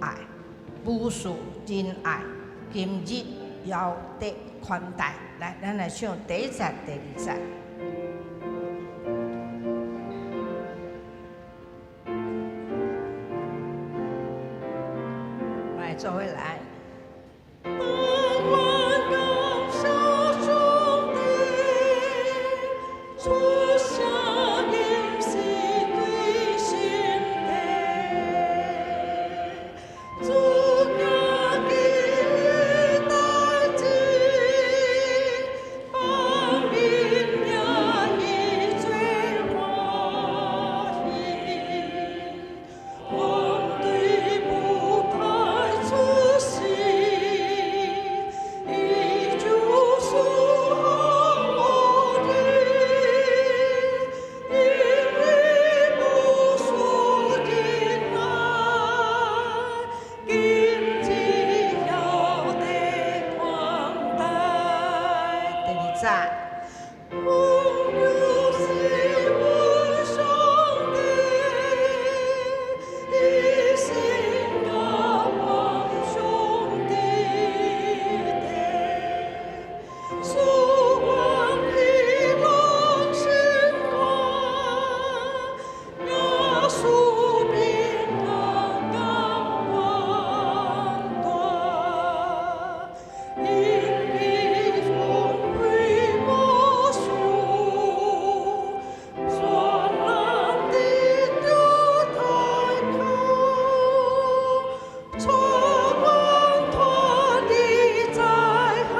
愛，無私仁愛，今日猶得寬待。來，咱來唱第一節、第二節。來，做伙來。當阮感謝上帝，出聲音是對心底，主家己的代誌，放面也伊做歡喜，阮對母胎出世，伊就賜予我，因為無私仁愛，今日猶得寬待。第二節。阮就是阮上帝，一心仰望上帝的，賜阮喜樂心肝，耶穌平安感寬大，因伊恩惠無數，全人得著抬靠，帶阮脫離災害，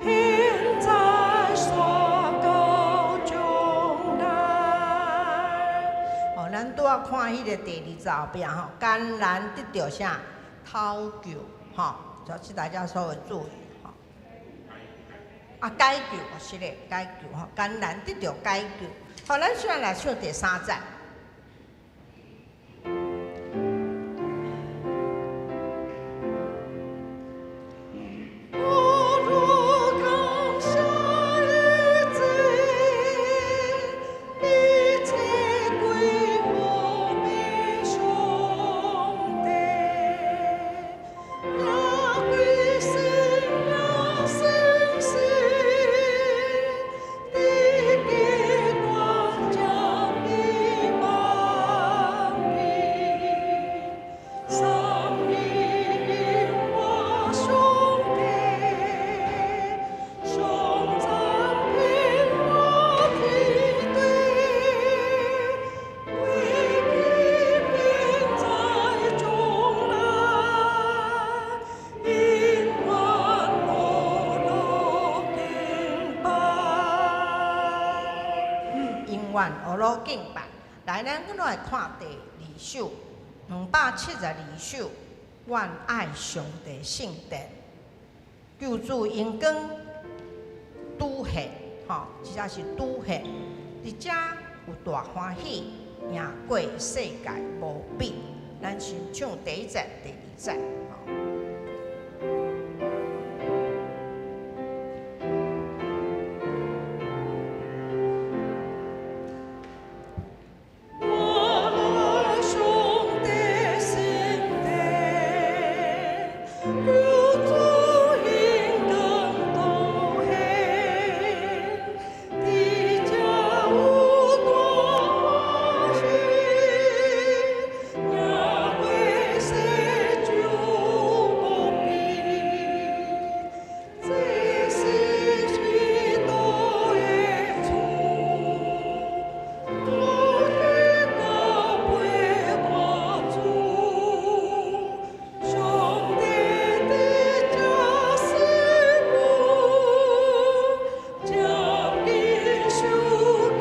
現在煞到將來。哦，咱拄仔看彼个第二節後壁吼，艱難得著啥？討救，吼，就是大家稍微注意吼。啊，解救，是咧，解救吼，艱難得著解救。好，咱先來唱第三節。我若感謝一切，一切歸予上帝，也歸聖也聖死，佇基督這美滿美，三一我上帝，上讚遍我天地，為基遍在將來，永遠樂樂敬拜。永遠樂樂敬拜。來，咱閣來看第二首，272首。阮愛上帝聖殿，救主榮光拄現，吼，這才是拄現。佇遮有大歡喜，贏過世界無比。咱先唱第一節、第二節，吼。我愛上帝聖殿，救主榮光拄現，佇遮有大歡喜，贏過世上無比。這是基督的厝，我去交陪我主，上帝佇這施恩，接近受敬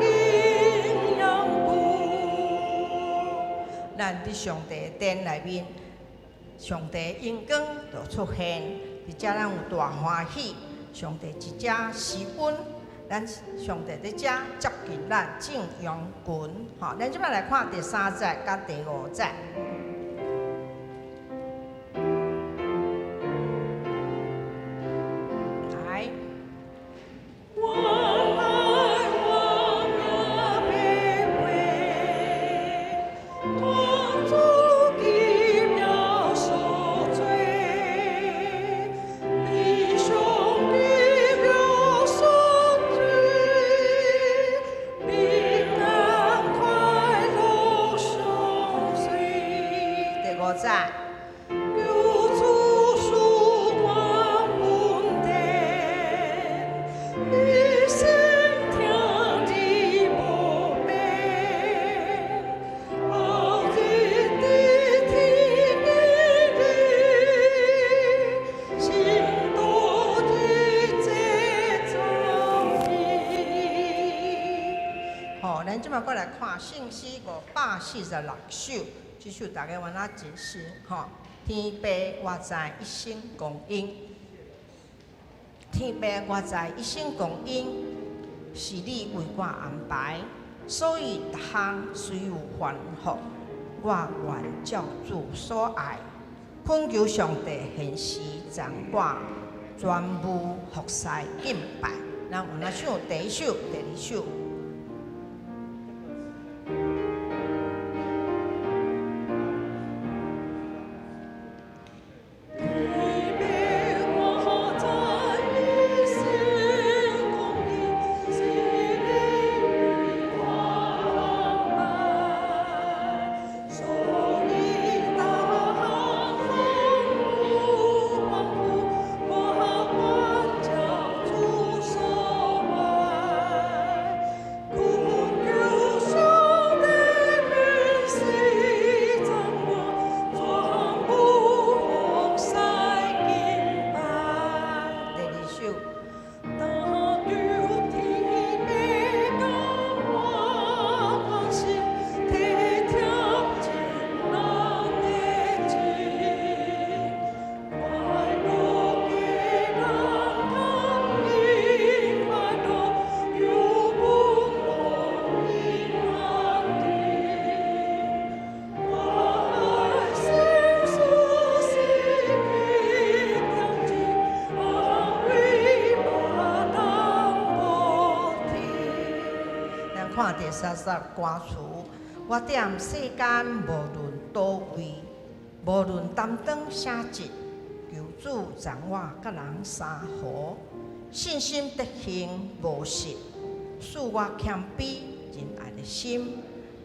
仰久。咱佇上帝的殿內面，上帝榮光就出現，佇遮咱有大歡喜。上帝佇遮施恩，咱上帝佇遮接近咱眾羊群。吼，咱這擺來看第三節佮第五節。來。我愛我名白話，當主基節。求主賜我恩典，一生聽你無變，後日佇天見你，心多日這讚美。好，咱這擺過來看聖詩546首，這首大家原來真熟吼。天父，我知一生光陰。天父，我知一生光陰是你為我安排，所以逐項雖有繁複，我願照主所愛，懇求上帝現時贈我全無服侍敬拜。咱有來唱第一首、第二首。天父，我知一生光陰是你為我安排，所以逐項風雨繁複，我願照主所愛，懇求上帝免時贈我全無服侍敬拜。第二首。但求天父共我關心，體貼情人的情，快樂給人感恩快樂，又阮予安定。我心事時刻惦記，安慰我當無停。咱看第三節歌詞，我踮世間無論佗位，無論擔當啥職，求主贈我佮人相和，信心德行無失，賜我謙卑仁愛的心，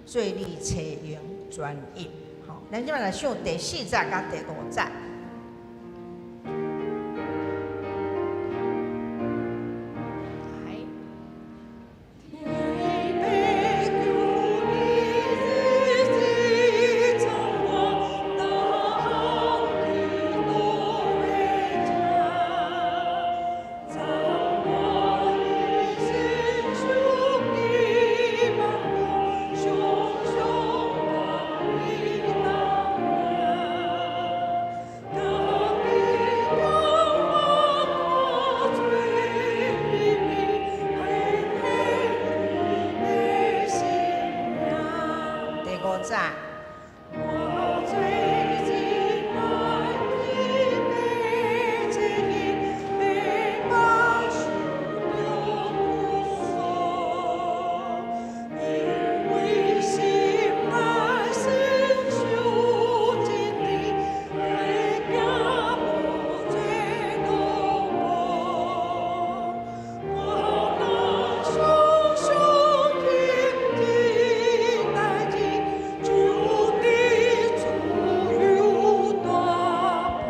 做你差用專一。好，咱這擺來唱第四節佮第五節。來。天父，求你日日贈我當基督的正，贈我一生屬你萬福，常常共你同行。家己共我看做秘密，顯現你的生命。第五節。我做仁愛天父差遣，白白受著苦楚，因為心內承受真理，來行無罪路步。我若常常聽這代誌，就得自由大破。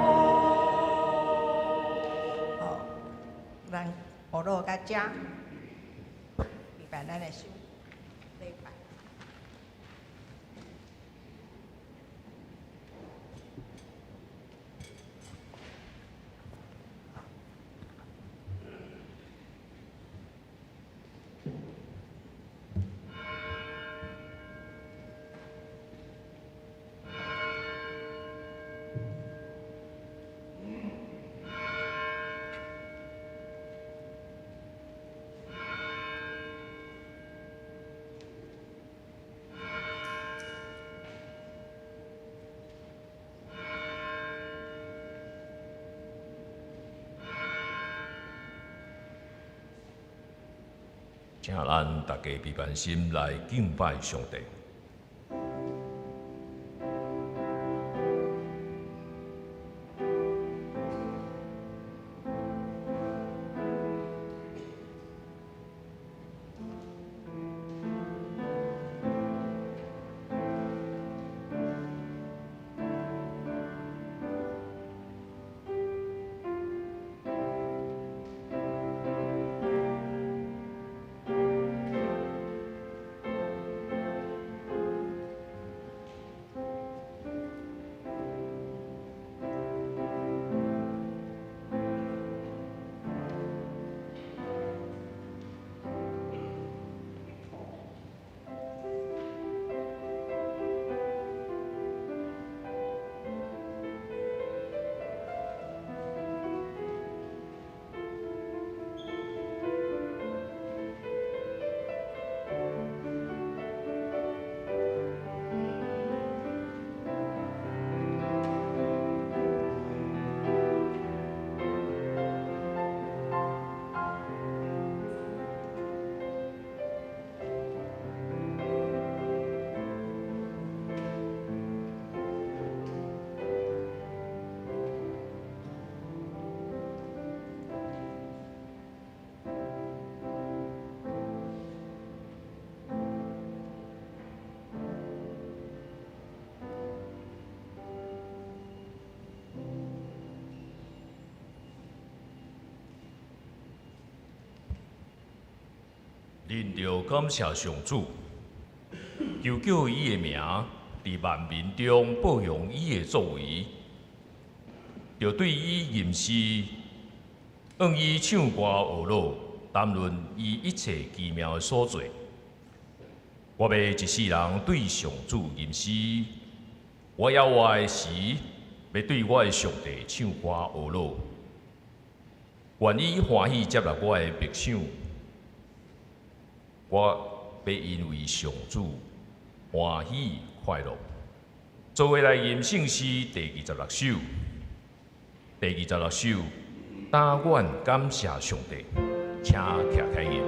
好，咱學落到遮，預備咱的手禮拜。請咱大家閉慢心來敬拜上帝。恁著感謝上主，求叫伊的名佇萬民中報揚伊的作為，著對伊吟詩，向伊唱歌呵咾，談論伊一切奇妙的所做。我欲一世人對上主吟詩，我猶活的時，欲對我的上帝唱歌呵咾。願伊歡喜接納我的默想，我欲因為上主歡喜快樂。做伙來吟聖詩第二十六首，第二十六首，但願感謝上帝，請徛開吟。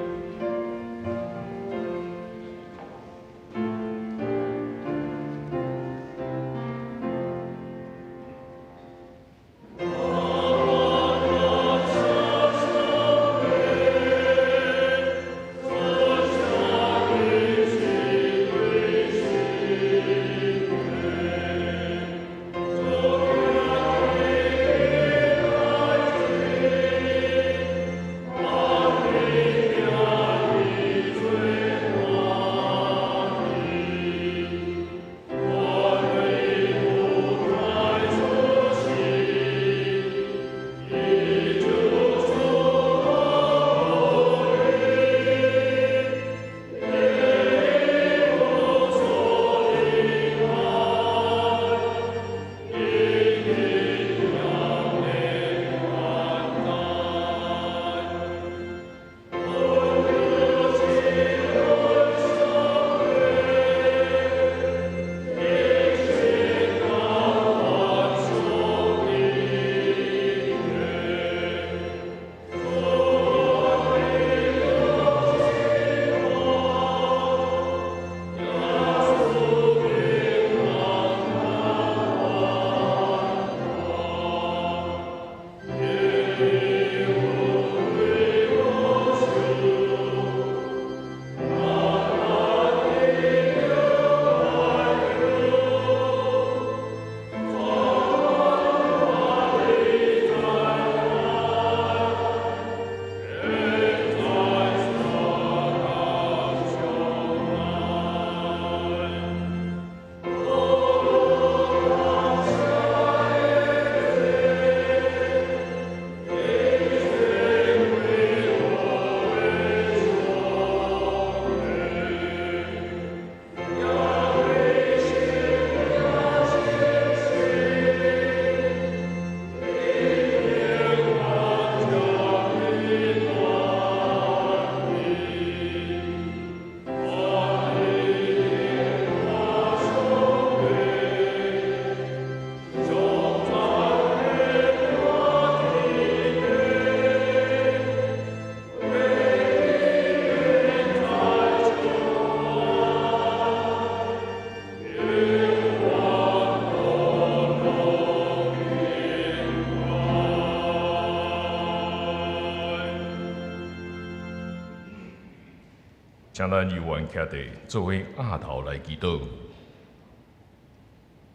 請咱猶原徛佇做伙額頭來祈禱。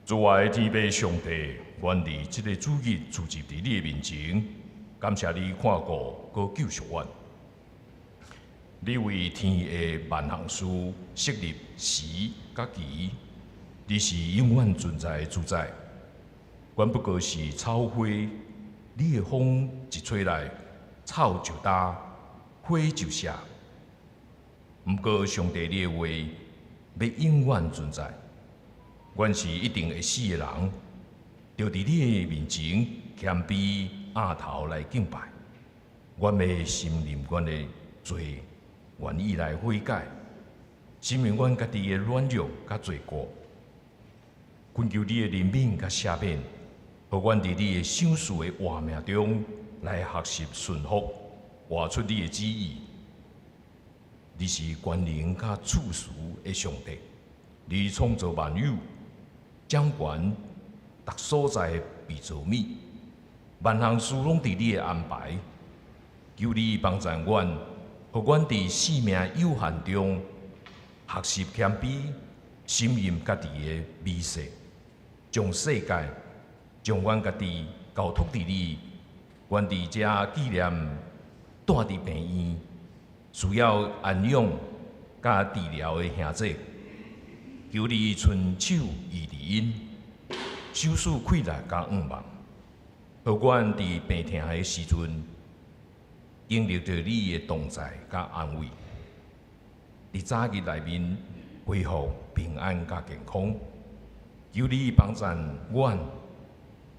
主愛的天父上帝，阮佇這个主日聚集佇你的面前，感謝你看顧閣救贖阮。你為天下萬項事設立時佮期，你是永遠存在的主宰。阮不過是草花，你的風一吹來，草就焦，花就謝。毋過上帝你的話欲永遠存在，阮是一定會死的人，著佇你的面前謙卑額頭來敬拜。阮欲承認阮的罪，願意來悔改，承認阮家己的軟弱佮罪過，懇求你的憐憫佮赦免，予阮佇你的賞賜的活命中來學習順服，活出你的旨意。你是權能佮賜賜的上帝，你創造萬有，掌權逐所在的被造物，萬項事攏佇你的安排。求你幫助阮，予阮佇生命有限中學習謙卑，承認家己的微細，將世界、將阮家己交託佇你。阮佇遮紀念蹛佇病院，需要安養佮治療的兄姊，求你伸手醫治𪜶，手術氣力佮向望，予阮佇病疼的時陣，經歷著你的同在佮安慰。佇早日內面恢復平安佮健康，求你幫贊阮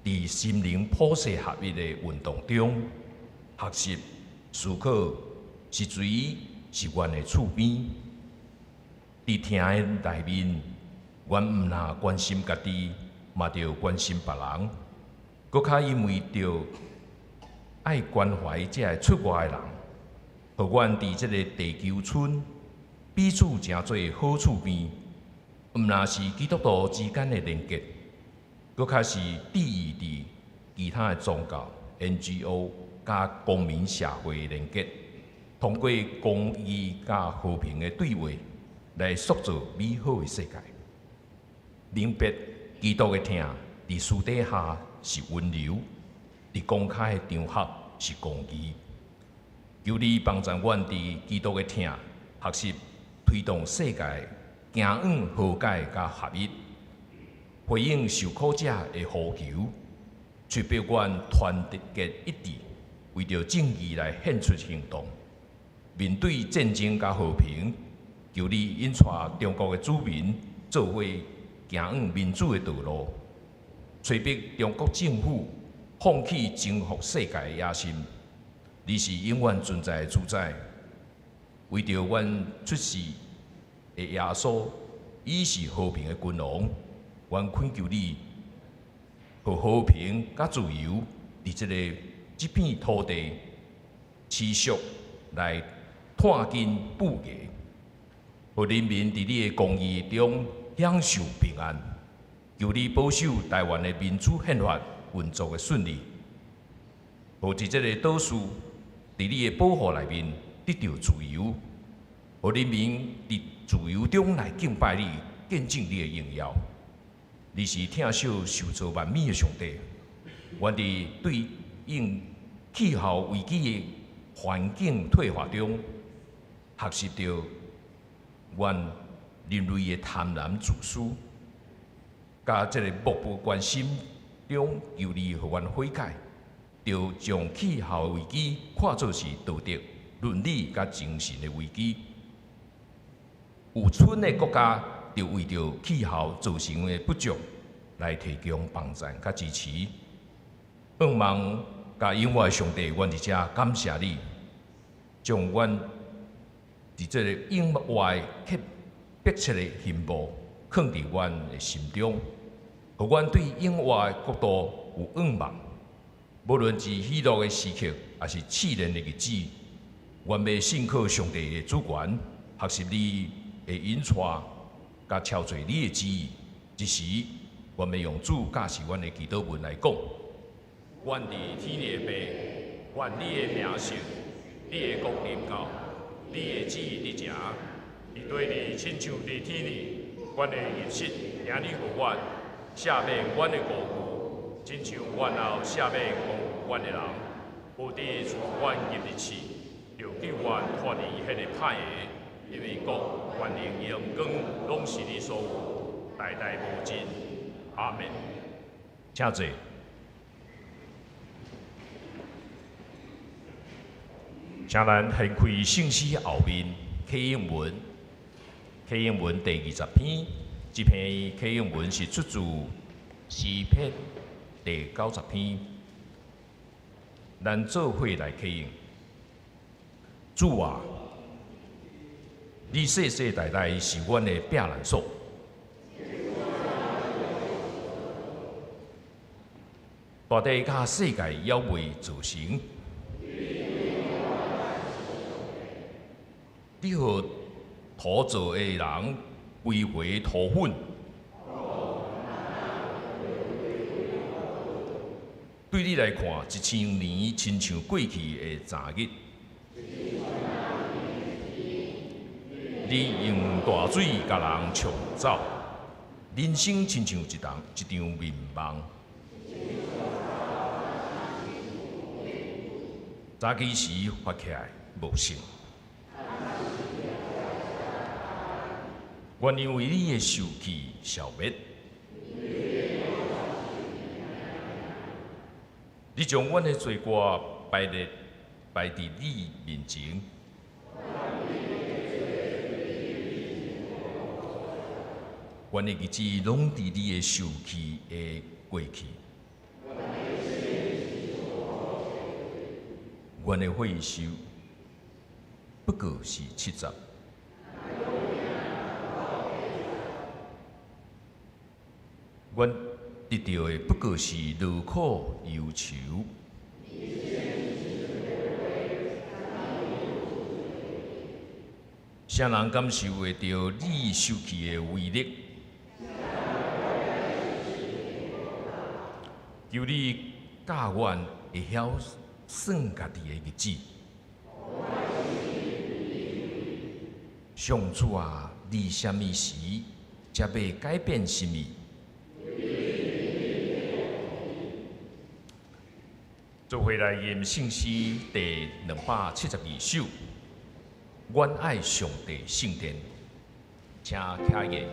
佇心靈普世合一的運動中，學習思考是誰是阮的厝邊。佇疼的內面，阮毋若關心家己，嘛著關心別人，閣較因為著愛關懷這个出外的人，予阮佇這个地球村彼此成做好厝邊，毋若是基督徒之間的連結，閣較是致意佇其他的宗教、NGO 佮公民社會的連結，通過公義佮和平的對話來塑造美好的世界。明白基督的疼，佇私底下是溫柔，佇公開的場合是公義。求你幫助阮佇基督的疼，學習推動世界走向和解佮合一，回應受苦者的呼求，催逼阮團結一致，為著正義來獻出行動。面對戰爭佮和平，求你引帶中國的子民做伙走向民主的道路，催逼中國政府放棄征服世界的野心。你是永遠存在的主宰，為著阮出世的耶穌，伊是和平的君王。阮懇求你，予和平佮自由，佇這片土地持續來湠根布芽，予人民佇你的公義中享受平安。求你保守台灣的民主憲法運作的順利，予佇這个島嶼佇你的保護內面得著自由，予人民佇自由中來敬拜你，見證你的榮耀。你是疼惜受造萬物的上帝，阮佇對應氣候危機的環境退化中，學習著阮人類的貪婪自私，佮這个漠不關心中，求你予阮悔改，著將氣候危機看做是道德、倫理佮精神的危機。有村的國家，著為著氣候造成的不足來提供幫贊佮支持。向望佮永活的上帝，阮佇遮感謝你，將阮佇這个永活的迫切的希望，囥佇阮的心中，予阮對永活的國度有向望。無論是喜樂的時刻，抑是試煉的日子，阮欲信靠上帝的主權，學習你的引帶，佮操作你的旨意。這時，阮欲用主教示阮的祈禱文來講：阮佇天的父，願你的名聖，你的國臨到，你的旨意執行，佇地裡親像佇天裡。阮的飲食，請你予阮赦免阮的過誤，親像阮也有赦免辜負阮的人。無得帶阮入去試，著救阮脫離彼個歹的，因為國、權能、榮光，攏是你所有，代代無盡。阿們。請坐。請咱掀開聖詩後面啟應文，啟應文第20篇，這篇啟應文是出自詩篇第90篇。咱做伙來啟應。主啊，你世世代代是阮的避難所。大地佮世界猶未造成，你予土造的人歸回土粉。對你來看，1000年親像過去的昨日。你用大水共人沖走，人生親像一場眠夢。早起時發起來無剩。願因為你的受氣消滅。你將阮的罪過排列擺佇你面前。阮的日子攏佇你的受氣的過去。阮的歲數不過是70。阮得著的不過是勞苦憂愁。啥人感受會著你受氣的威力？求你教阮會曉算家己的日子。上主啊，你啥物時才欲改變心意？做伙來吟聖詩第272首，阮愛上帝聖殿，請徛起。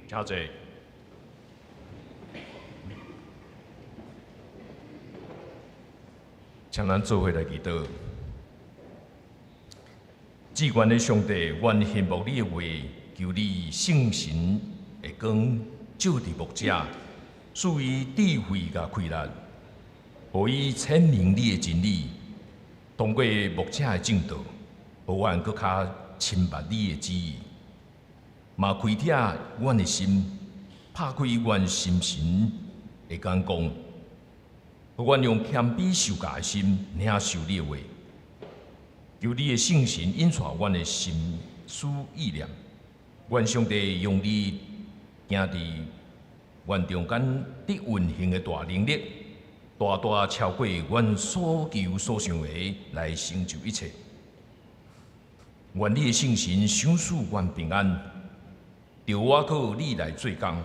請坐。請咱做伙來祈禱。至懸的上帝，阮羨慕你的話，求你聖神的光照佇牧者，賜伊智慧佮氣力，予伊闡明你的真理，通過牧者的證道，予阮閣較深捌你的旨意。嘛開闢阮的心，拍開阮心神的眼光，予阮用謙卑受教的心領受你的話。求你的聖神引帶阮的心思意念，願上帝用你行佇阮中間得運行的大能力，大大超過阮所求所想的，來成就一切。願你的聖神賞賜阮平安，著我靠你來做工，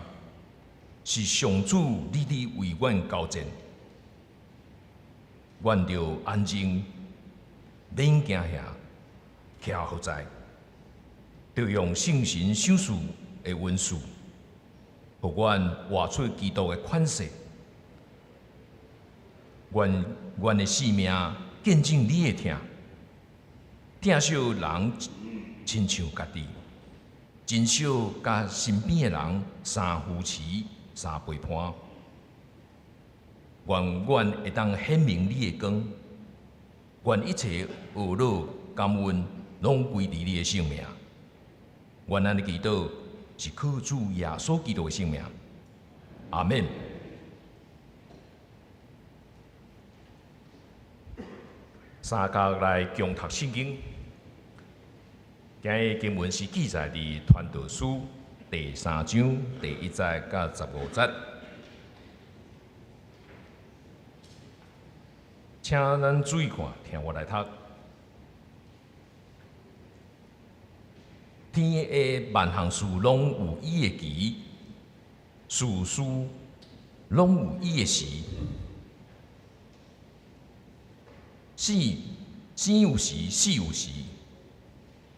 是上主你佇為阮交戰，阮著安靜，免驚嚇，徛予在，著用聖神賞賜的恩賜，予阮活出基督的款式。願阮的性命見證你的疼，疼惜人親像家己，真少共身邊的人相扶持、相陪伴。願阮會當顯明你的光，願一切惡樂感恩攏歸佇你的聖名。願按呢祈禱是靠主耶穌基督的聖名。阿門。三角來共讀聖經，今日經文是記載佇傳道書第三章第一節到十五節。請咱注意看，聽我來讀。天的萬項事攏有伊的期，事事攏有伊的時。生生有時，死有時；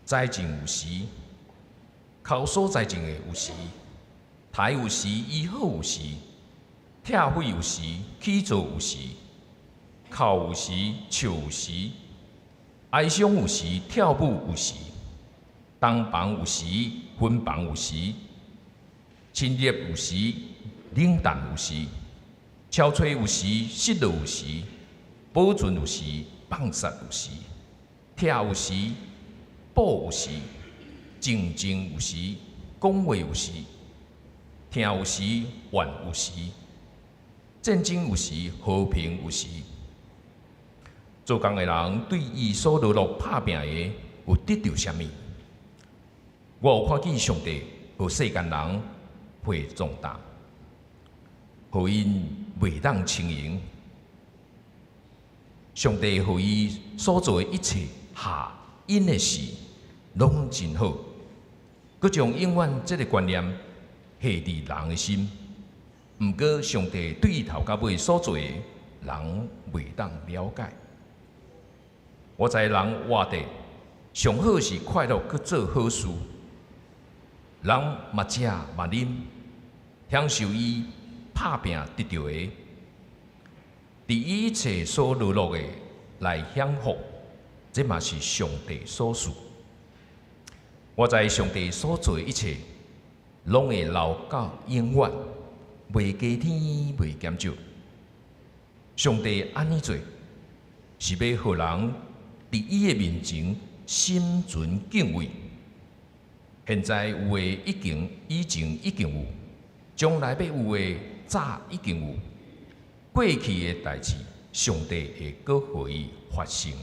栽種有時，哭所栽種的有時；刣有時，醫好有時；拆毀有時，起造有時；哭有時，笑有時；哀傷有時，跳舞有時；洞房有時，分房有時；親熱有時，冷淡有時；敲揣有時，失落有時；保存有時，放殺有時；拆有時，補有時；靜靜有時，講話有時；疼有時，怨有時；戰爭有時，和平有時。做工的人對伊所勞碌拍拚的有得著啥物？我有看見上帝予世間人負重擔，予𪜶袂當輕盈。上帝予伊所做的一切下𪜶的時，攏真好。閣將永遠這个觀念下佇人的心。毋過上帝對伊頭到尾所做的，人袂當了解。我知人活得上好是快樂去做好事，人嘛食嘛啉，享受伊拍拚得著的，佇伊一切所勞碌的來享福，這嘛是上帝所賜。我知上帝所做的一切，攏會留到永遠，袂加添，袂減少。上帝按呢做，是欲予人佇伊的面前心存敬畏。現在有的已經以前已經有，將來欲有的早已經有。過去的代誌，上帝會閣予伊發生。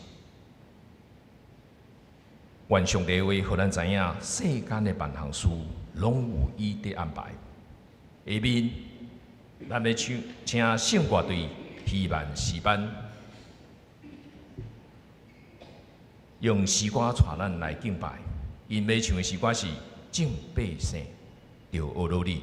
願上帝話予咱知影，世間的萬項事攏有伊佇安排。下面，咱欲唱請聖歌隊希望詩班，用詩歌帶咱來敬拜。𪜶欲唱的詩歌是《眾百姓著學努力》。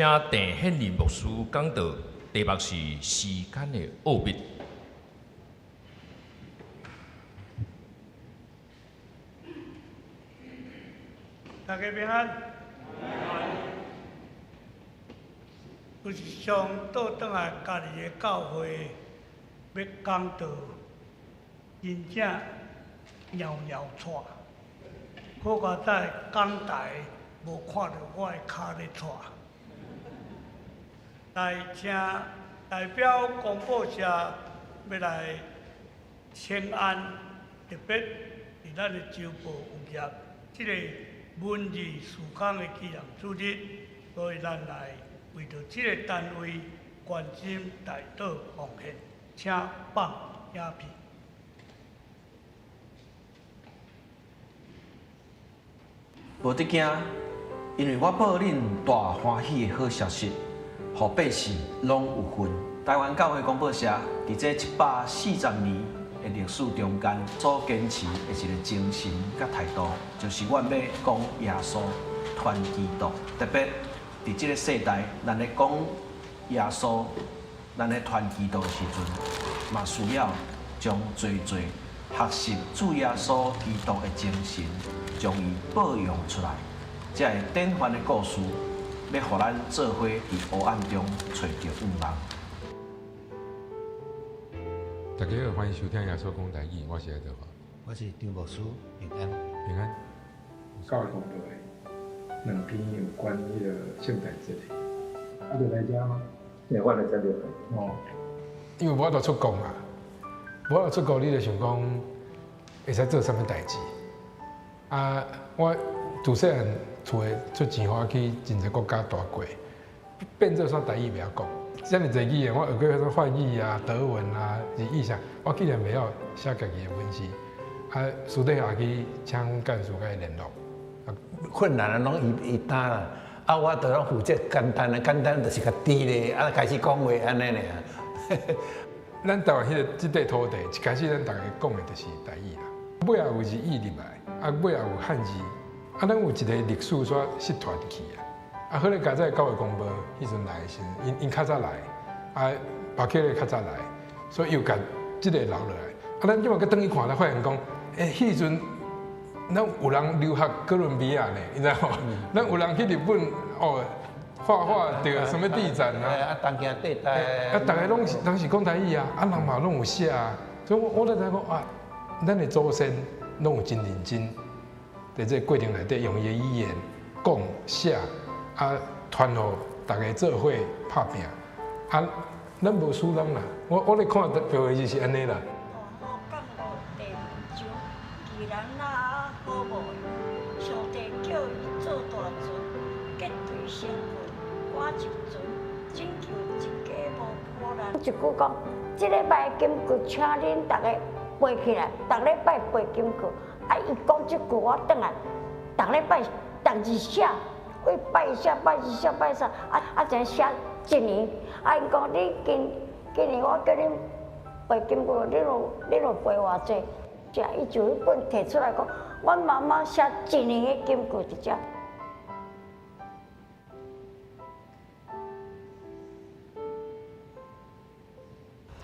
請鄭憲林牧師講道，題目是時間的奧秘。大家平安。有一上倒轉來家己的教會，欲講道，真正蟯蟯掣。好佳哉講台無看著我的跤咧掣。來，請代表公報社欲來請安，特別佇咱的周報有頁這个文字事工的紀念主日，所以咱來為著這个單位關心代禱奉獻，請放影片。無得驚，因為我報恁大歡喜的好消息，予百姓攏有份。台灣教會公報社佇這140年的歷史中間，所堅持的一個精神佮態度，就是阮欲講耶穌，傳基督。特別佇這個世代，咱咧講耶穌，咱咧傳基督的時陣，嘛需要將濟濟學習主耶穌基督的精神，將伊報揚出來，才會典範的故事，欲予咱做伙佇黑暗中揣著向望。大家好，歡迎收聽耶穌講台語，我是愛德華，我是張牧師，平安，平安。教會公報的兩篇有關彼个聖誕節的，啊，就來遮嗎？對，我來遮就。哦，因為無法度出國嘛，無法度出國，你就想講會使做啥物代誌？啊，我自細漢厝的出錢，予我去真濟國家蹛過，變做煞台語袂曉講。遮爾濟語言，我學過啥法語啊、德文啊、日語啥，我竟然袂曉寫家己的文字。啊，私底下去請阮幹事共伊聯絡。困難啊，攏伊伊擔啦，啊，我就攏負責簡單的，簡單就是較低咧，啊，開始講話按呢爾。咱台灣彼个這塊土地，一開始咱逐家講的就是台語啦，尾仔有日語入來，啊，尾仔有漢字，啊，咱有一个歷史煞失傳去啊。啊，好咧，佳哉教會公報彼陣來的時陣，𪜶較早來，啊，巴克咧較早來，所以又共這个留落來。啊，咱這擺閣轉去看，才發現講，欸，彼陣咱有人留學哥倫比亞呢，你知無？咱有人去日本哦，畫畫著啥物地展啊？啊，東京地帶。啊，逐家攏是講台語啊，啊，人嘛攏有寫啊，所以我我咧知講啊，咱的祖先攏有真認真，佇這個過程內底用伊的語言講寫。啊，傳予逐家做伙拍拚，啊，咱無輸人啦。我我咧看標的就是按呢啦。大雨降落第二章，既然那好無用，上帝叫伊做大船，結隊成群，趕一船，拯救一家無破爛。一句講，這禮拜的金句，請恁逐家背起來，逐禮拜背金句。啊，伊講這句，我轉來，逐禮拜逐日寫。為拜寫拜二寫拜三，啊啊，才寫一年。啊，𪜶講你今今年我叫恁背金句，你有背偌濟？遮伊就彼本提出來講，阮媽媽寫一年的金句佇遮。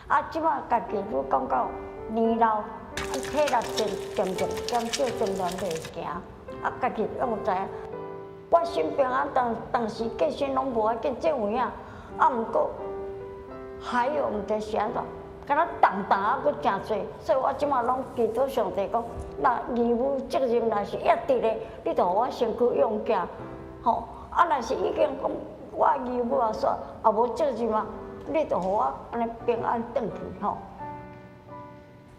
啊，這擺家己愈感覺年老，體力漸漸漸減少，漸漸袂行，啊，家己攏知影。我心平安，當當時過身攏無要緊，這有影。啊，毋過還有毋知是按怎，敢若重擔啊，閣誠濟，所以我這擺攏祈禱上帝講，若義務責任若是約佇咧，你就予我身軀勇健，吼。啊，若是已經講我義務啊煞也無責任啊，你就予我按呢平安轉去，吼。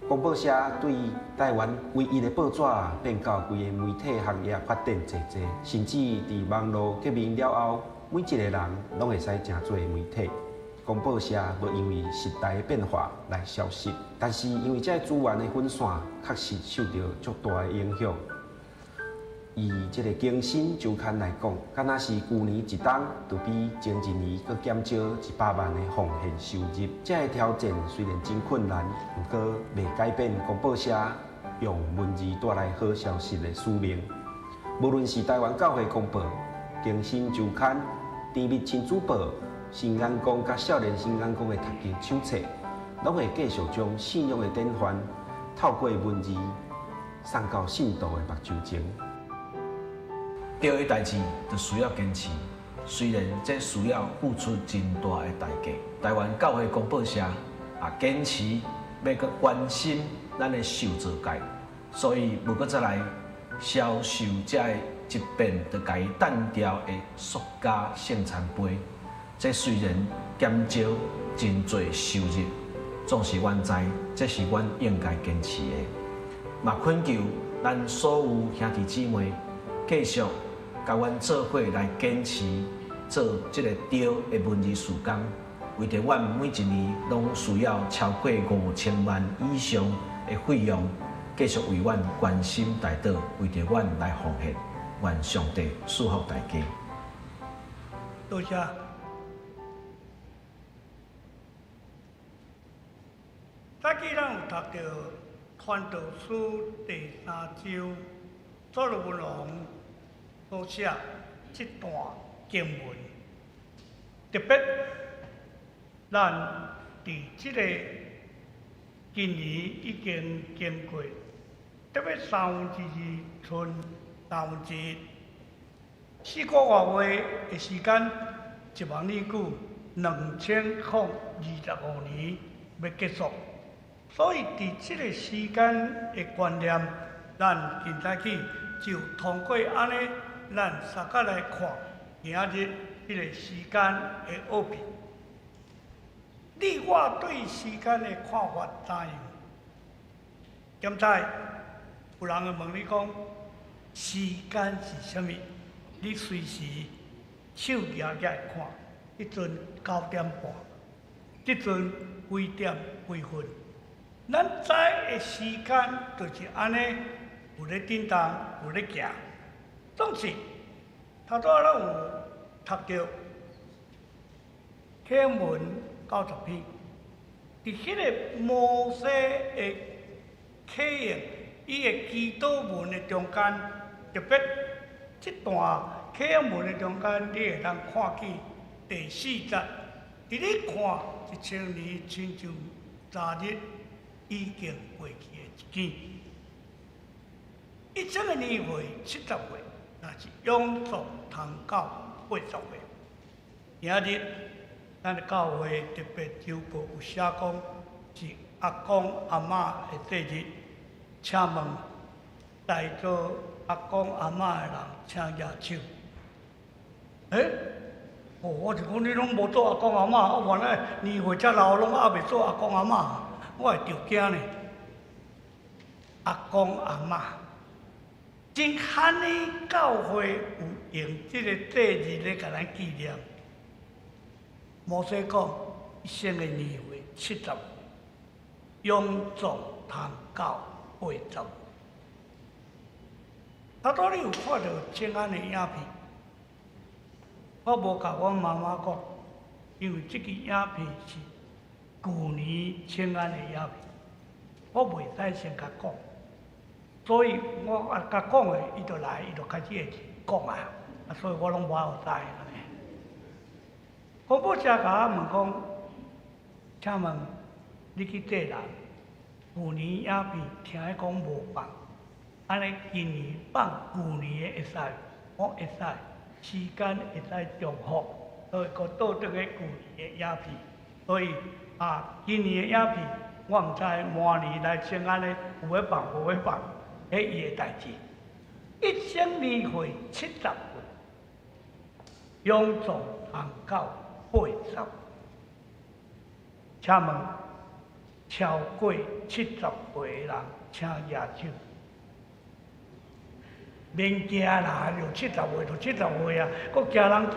公報社對台灣唯一的報紙變到規个媒體行業發展濟濟，甚至佇網路革命了後，每一个人攏會使成做媒體。公報社無因為時代的變化來消失，但是因為這个資源的分散，確實受著足大的影響。以這个更新週刊來講，敢若是舊年一冬就比前一年閣減少100萬的奉獻收入。這个挑戰雖然真困難，毋過袂改變公報社用文字帶來好消息的使命。無論是台灣教會公報、更新週刊，甜蜜亲子报、新眼光佮少年新眼光的读经手册，拢会继续将信仰的典范透过文字送到信徒的目睭前。对的代志，就需要坚持。虽然这需要付出真大的代价，台湾教会公报社也坚持欲阁关心咱的受造界，所以无阁再来销售这个一遍就共伊掷掉的塑胶圣餐杯。这虽然减少真济收入，总是阮知这是阮应该坚持的。嘛恳求咱所有兄弟姊妹继续共阮做伙来坚持做这个对的文字事工，为著阮每一年拢需要超过5000万以上的费用，继续为阮关心代祷，为著阮来奉献，愿上帝赐福大家。多谢。早起咱有读著传道书第三章，所罗门王所写这段经文，特别咱伫这个今年已经经过，特别三分之二賰三分之一，4个外月的时间，一万年久，2025年欲结束。所以伫这个时间的观念，咱今早起就通过按呢，咱相佮来看今仔日这个时间的奥秘。你我对时间的看法怎样？检查有人会问你讲，时间是啥物？你随时手举起来看，彼阵9点半，这阵几点几分？咱知的时间就是按呢，有咧振动，有咧行。总是头拄仔咱有读著启文90篇，伫彼个摩西的启应，伊的祈祷文的中间，特别这段启应文的中间，你会当看见第四节，伫你看1000年亲像昨日已经过去的一天，一千个年岁70岁，若是勇壮通到80岁。今仔日咱的教会特别周报有写讲是阿公阿嬷的节日，请问在座阿公阿嬷的人，请举手。欸？哦，我就讲你拢无做阿公阿嬷，我原来年岁遮老，拢犹未做阿公阿嬷，我会著惊呢。阿公阿嬷，真罕呢，教会有用这个节日咧，共咱纪念。摩西讲，一生的年岁70，勇壮通到80。头拄你有看著请安的影片？我无共阮妈妈讲，因为这支影片是旧年请安的影片，我袂使先共讲，所以我啊共讲的，伊就来，伊就开始会讲啊，啊，所以我拢无法度知按呢。公布社共我问讲，请问你去济人，旧年影片听讲无放，按呢今年放旧年的会使，我会使，时间会使重复，所以阁倒转去旧年的影片，所以啊，今年的影片我毋知明年来请安呢有欲放无欲放，彼伊的代志。一生年岁70岁，勇壮通到80。请问超过70岁的人，请举手。免惊啦，就70岁就70岁啊，阁惊人知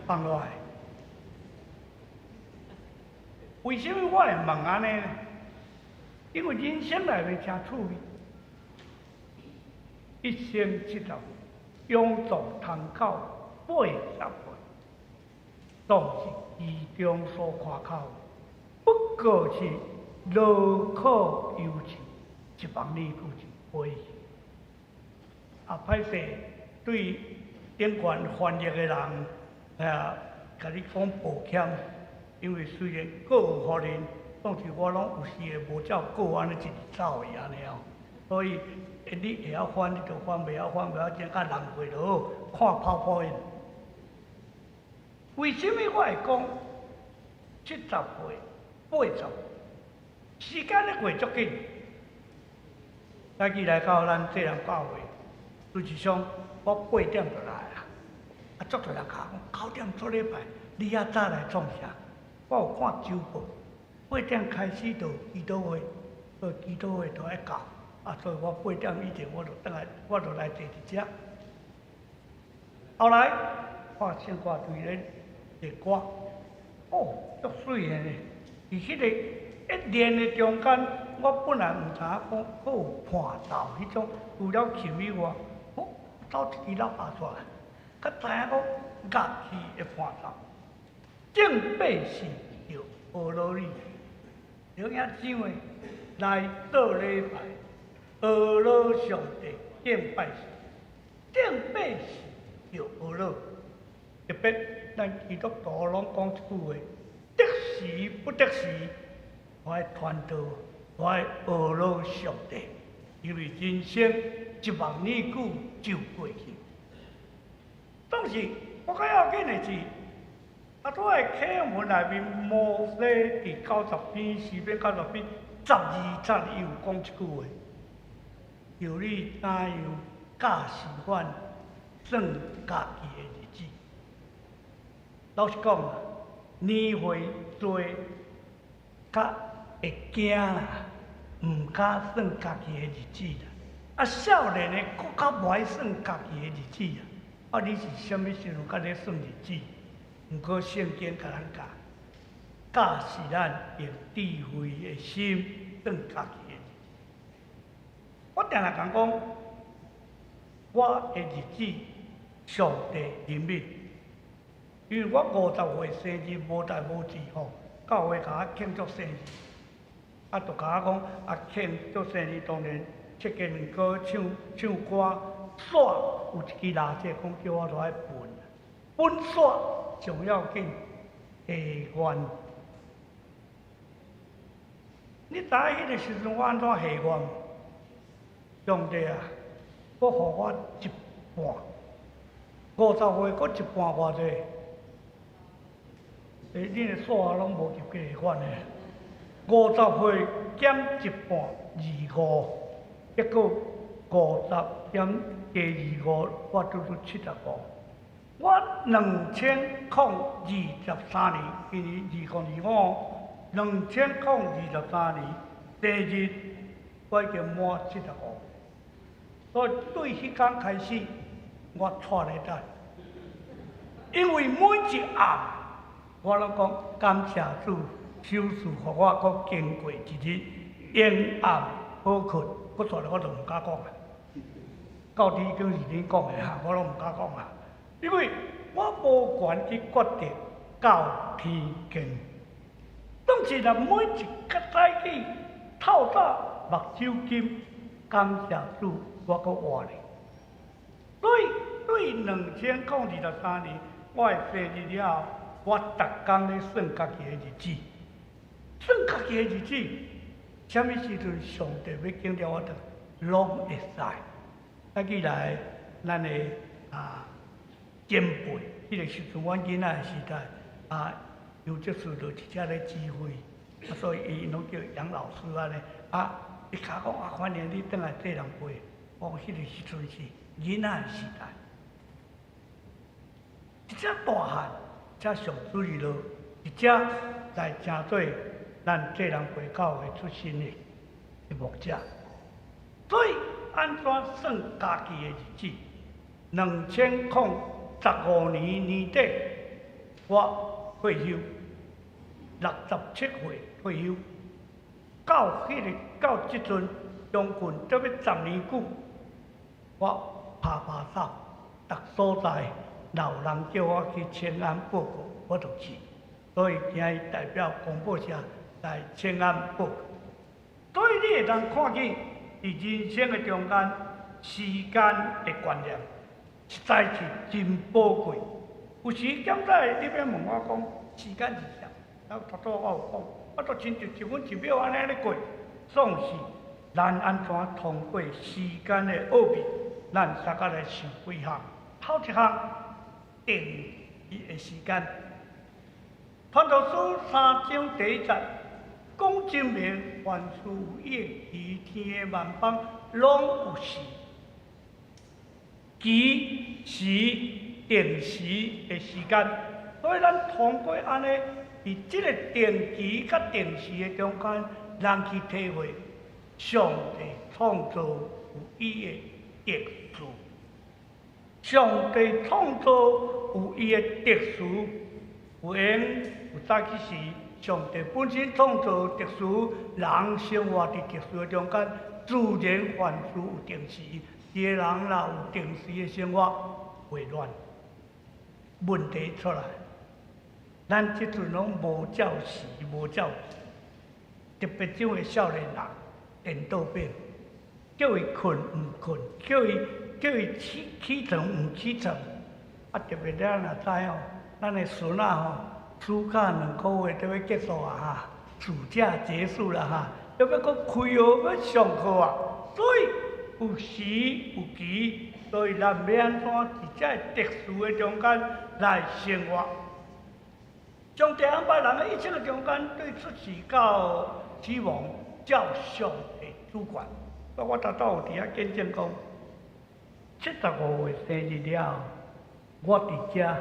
放落来。为什么我会问按呢？因为人生内面诚趣味，一生70，勇壮通到80岁，总是其中所夸口，不过是劳苦忧愁，一万年久就过去。啊，歹势对顶悬翻译的人，啊，共你講抱歉，因為雖然閣有否認，但是我攏有時會無照稿按呢一直走去按呢哦，所以你會曉翻你就翻，袂曉翻袂要緊，佮人過就好，看 PowerPoint。為什麼我會講70歲、80，時間咧過足緊？早起來到咱這人教會，事實上我8點就來啊，啊，足濟人敲講9點做禮拜，你遐早來創啥？我有看週報，8點開始就祈禱會，所以祈禱會就愛到，啊，所以我8點以前我就轉來，我就來坐佇遮。後來看聖歌隊咧列歌，哦，足媠的呢！佇彼個一練的中間，我本來毋知影講閣有伴奏彼種，除了琴以外，哦，走一支喇叭出來，才知影講樂器的伴奏。正百姓叫呵咾你，著影唱的來做禮拜，呵咾上帝敬拜神。正百姓叫呵咾，特別咱基督徒攏講一句話：得時不得時，我愛傳道，我愛呵咾上帝，因為人生一望年久就過去。當時我較要緊的是，啊，拄在課文內面，摩西佇90篇詩篇90篇12節，伊有講一句話：求你怎樣教示阮算家己的日子。老實講啊，年歲濟較會驚啦，毋敢算家己的日子啦。啊，少年的閣較無愛算家己的日子啊。啊，你是啥物時陣較咧算日子？毋過聖經共咱教，教示咱用智慧的心算家己的日子。我定定共講，我的日子上帝憐憫，因為我50歲生日無代無誌吼，教會共我慶祝生日，啊，就共我講啊慶祝生日，當然設計兩歌唱唱歌，煞有一支垃圾講叫我落來分，分煞上要緊下願。你知影彼個時陣我按怎下願？上帝啊，閣予我一半，50歲閣一半偌濟？欸，恁的數學攏無及格款的。50歲減一半25，結果50減加25，我拄拄75。我2023年，今年2025，2023年生日，我已經滿75。所以對彼工開始，我𤆬咧等，因為每一暗，我攏講感謝主，賞賜予我閣經過一日，永暗好睏，閣煞來我就毋敢講啊。到底已經是恁講的哈，我攏毋敢講啊，因為我無權去決定到天經。當時若每一個早起透早目睭金，感謝主，我閣活咧。所以對2023年我的生日了後，我逐工咧算家己的日子，算家己的日子，啥物時陣上帝欲經了我轉，攏會使。啊，起來，咱的啊前輩，彼個時陣阮囡仔的時代啊，有這次就直接咧指揮，啊，所以伊攏叫楊老師按呢。啊，伊較講啊，歡迎你轉來做人輩。我講彼個時陣是囡仔的時代，一隻大漢才上主日落，一隻來成做咱做人輩教會出身的牧者。所以按怎算家己的日子？2015年年底，我退休，67歲退休，到彼個到這陣將近才欲10年久，我拍拍手，逐所在若有人叫我去請安報告，我就去。所以今日代表公報社來請安報告。所以你會當看見，佇人生的中間，時間的觀念實在是真寶貴。有時檢早你欲問我講時間是啥？我頭拄我有講，我都親像一分一秒按呢咧過，總是咱按怎通過時間的奧秘，咱大家來想幾項。頭一項定時的時間，傳道書三章第一節講真明，凡事有伊的期，天的萬邦攏有時，期時定時的時間，所以咱通過按呢，佇這个定期佮定時的中間，咱去體會上帝創造有伊的特殊。上帝創造有伊的特殊，有閒有早起時，上帝本身創造特殊，人生活佇特殊的中間，自然凡事有定時。一個人若有定時的生活，袂亂，問題出來。咱這陣攏無照時，無照時，特別這種的少年人，顛倒變，叫伊睏毋睏，叫伊起起床毋起床。啊，特別咱若知吼，咱的孫仔吼，暑假兩個月就欲結束啊哈，暑假結束了哈，欲閣開學欲上課啊，所以有時有期，所以咱欲按怎佇這个特殊的中間來生活。上帝安排人的一生的中間，對出世到死亡，照上帝主權。我頭拄有佇遐見證講，75歲生日了後，我佇遮，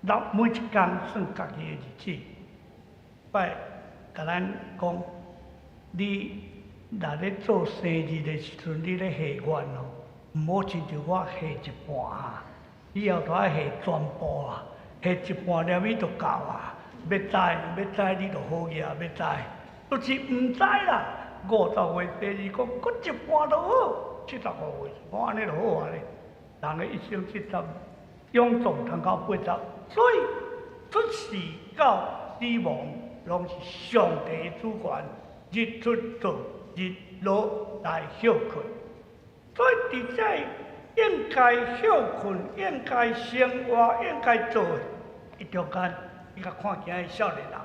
咱每一工算家己的日子，拜共咱講，你若咧做生日的時陣，你咧許願哦，毋好親像我許一半啊，以後都愛許全部啊，許一半連伊就夠啊。欲知欲知，你就好額，欲知，就是毋知啦。50歲生日講，閣一半就好，75歲，我按呢就好啊咧。人的一生七十，勇壯通到八十，所以出世到死亡，攏是上帝的主權。日出做，日落來歇睏。所以佇這應該歇睏、應該生活、應該做的中間，你共看今仔少年人，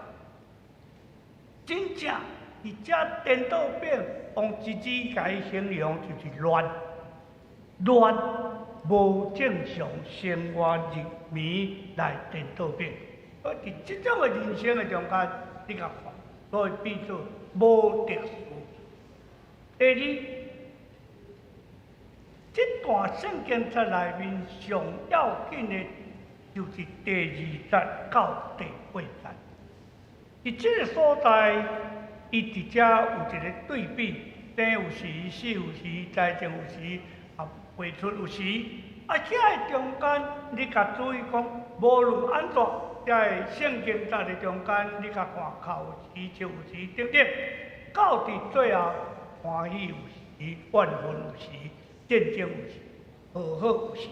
真正佇這顛倒變，用一字共伊形容就是亂，亂，無正常生活日暝來顛倒變。所以佇這種的人生的中間，你共看，所以變做無特殊。第二，這段聖經冊內面上要緊的，就是第二節到第八節。佇這个所在，伊佇遮有一个對比，生有時，死有時，栽種有時，啊，拔出有時。啊，這个中間，你共注意講，無論按怎，這个聖經冊的中間，你共看，哭有時，笑有時，等等，到佇最後，歡喜有時，怨恨有時，戰爭有時，和好有時。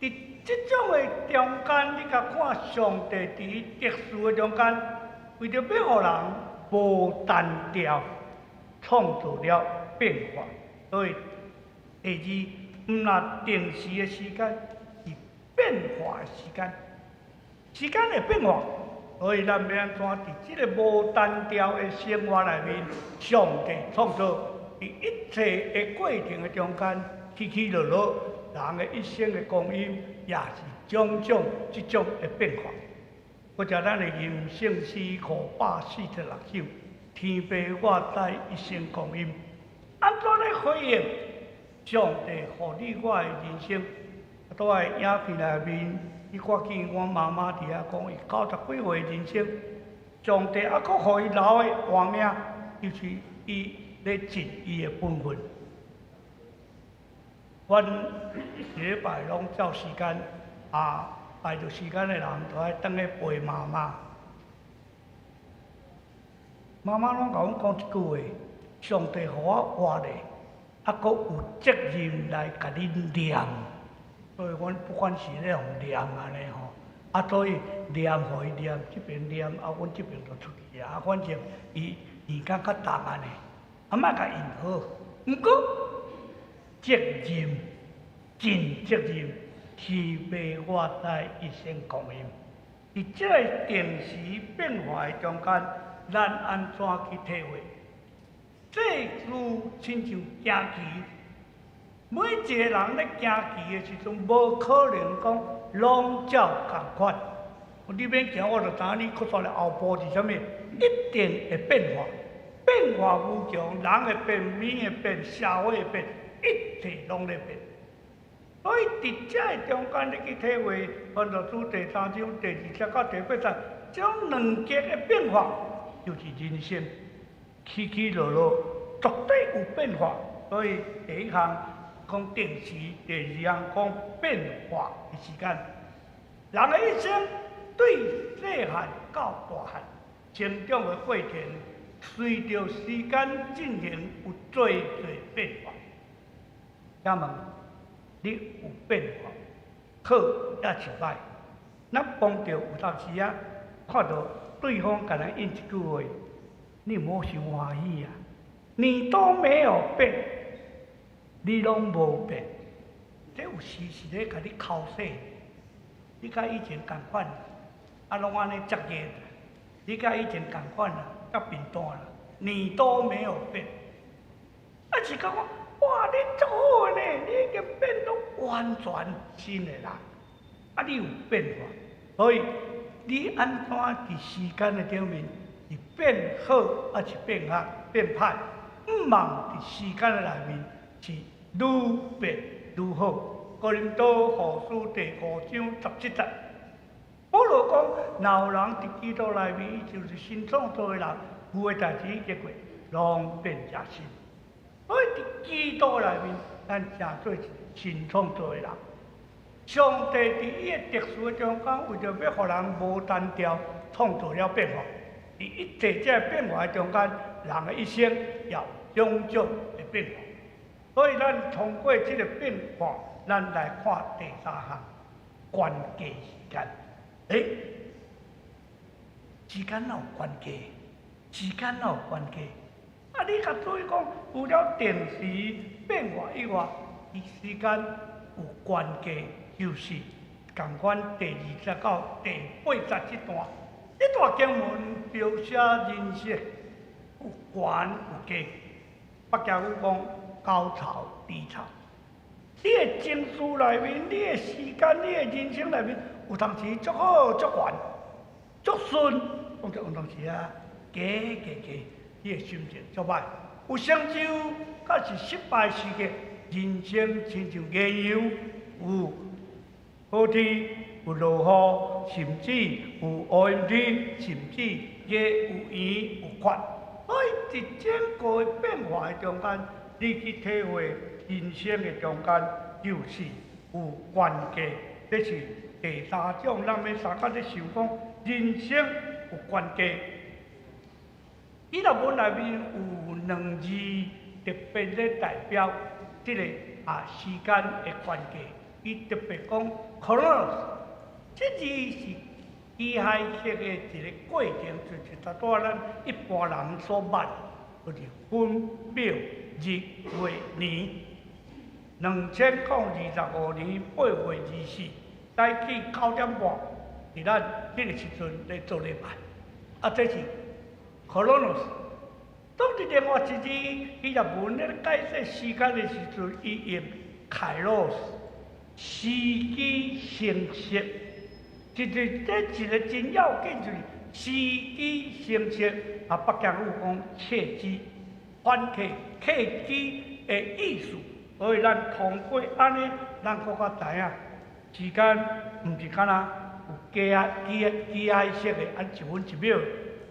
佇這種的中間，你共看上帝佇特殊的中間，為著欲予人無單調，創造了變化。所以第二，毋若定時的時間，是變化的時間。時間會變化，所以咱欲按怎佇這个無單調的生活內面，上帝創造佇一切的過程的中間，起起落落，人的一生的光陰也是種種這種的變化。閣食咱的吟聖詩546首，天父我知一生光陰，按怎咧回應上帝予你我的人生？拄仔影片內面，你看見阮媽媽佇遐講，伊90幾歲的人生，上帝猶閣予伊留的活命，就是伊咧盡伊的本分。阮一禮拜攏照時間，啊，排著時間的人都愛轉去陪媽媽。媽媽攏共阮講一句話：上帝予我活咧，猶閣有責任來共恁念。所以阮不管是咧予念按呢吼，啊，所以念予伊念，這邊念，啊，阮這邊就出去啊，反正伊耳感較重按呢，啊，莫共因好，毋過責任盡責任，是袂活在一生光陰。佇這个定時變化的中間，咱按怎去體會？這事親像行棋，每一個人咧行棋的時陣，無可能講攏照仝款。你欲行，我就知影你閣煞來後步是啥物，一定會變化，變化無窮，人會變，物會變，社會會變，一切攏咧變。所以佇這个中間，你去體會《傳道書》第三章第二節到第八節，這種兩極的變化，就是人生起起落落，絕對有變化。所以第一項講定時，第二項講變化的時間。人的一生對細漢到大漢成長的過程，隨著時間進行有濟濟變化。請問你有變化，好抑是歹？咱碰著有當時仔，看著對方共咱應一句話，你毋好傷歡喜啊！你都沒有變，你攏無變，這有時是咧共你剾洗。你佮以前仝款，啊，攏按呢遮硬。你佮以前仝款啦，遮貧惰啦，你都沒有變。啊是感覺哇，你足好呢，你已經變做完全新的人，啊，你有變化，所以你按怎佇時間的頂面是變好，抑是變惡、變歹？毋望佇時間的內面是愈變愈好。哥林多後書第五章十七節，保羅講：若有人佇基督內面，伊就是新創造的人，舊的代誌已經過，攏變成新。所以佇基督內面，咱成做一個新創造的人。上帝佇伊的特殊的中間，為著欲予人無單調，創造了變化。佇一切這个變化的中間，人的一生也有種種的變化。所以咱通過這个變化，咱來看第三項關鍵時間。欸，時間哪有關係？時間哪有關係？啊，你較注意講，除了定時變化以外，伊時間有關係，就是仝款第二節到第八節這段，這段經文描寫人生有懸有低，北京語講高潮低潮。你的情緒內面，你的時間，你的人生內面，有當時足好足懸足順，講有當時啊，低低低，你的心情足歹。有成就，抑是失敗時刻，人生親像豔陽，有好天，有落雨，甚至有烏陰天，甚至也有圓有缺。所以，佇整個的變化的中間，你去體會人生的中間，就是有關係。這是第三種，咱欲相共咧想講，人生有關係。希臘文內面有兩字特別咧代表這个啊時間的關係。伊特別講 chronos，這字是機械式的一个過程，就是拄仔咱一般人所捌，就是分秒日月年。2025年8月24，早起9點半，佇咱這个時陣咧做禮拜。啊，這是 chronos。當佇另外一字希臘文咧解釋時間的時陣，伊用 kairos，時機成熟。就是這一个真要緊，就是時機成熟。啊，北京語講契機，番契契機的意思。所以咱通過按呢，咱閣較知影時間毋是敢若有機械機機械式的，按一分一秒，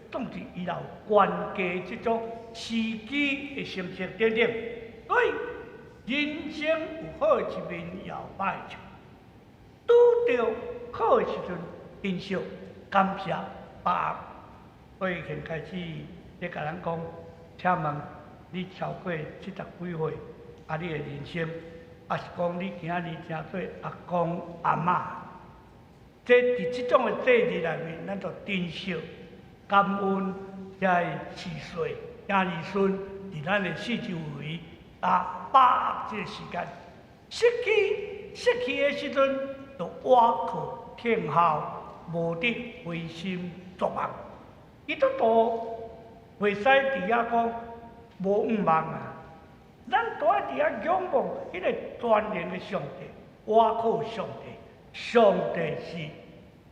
總是伊若有關係這種時機的成熟等等。所以人生有好的一面，也有歹的一面。拄著好的時陣，珍惜、感謝、把握。所以現開始咧共咱講，請問你超過七十幾歲？啊！你的人生，抑是講你今仔日成做阿公阿嬤，這佇這種的節日內面，咱就珍惜、感恩遮的子孫、囝兒孫，佇咱的四周圍啊，把握這个時間。失去失去的時陣，就倚靠聽候，無得灰心絕望。基督徒袂使佇遐講無向望啊！咱都愛佇遐仰望彼个全能的上帝，倚靠上帝。上帝是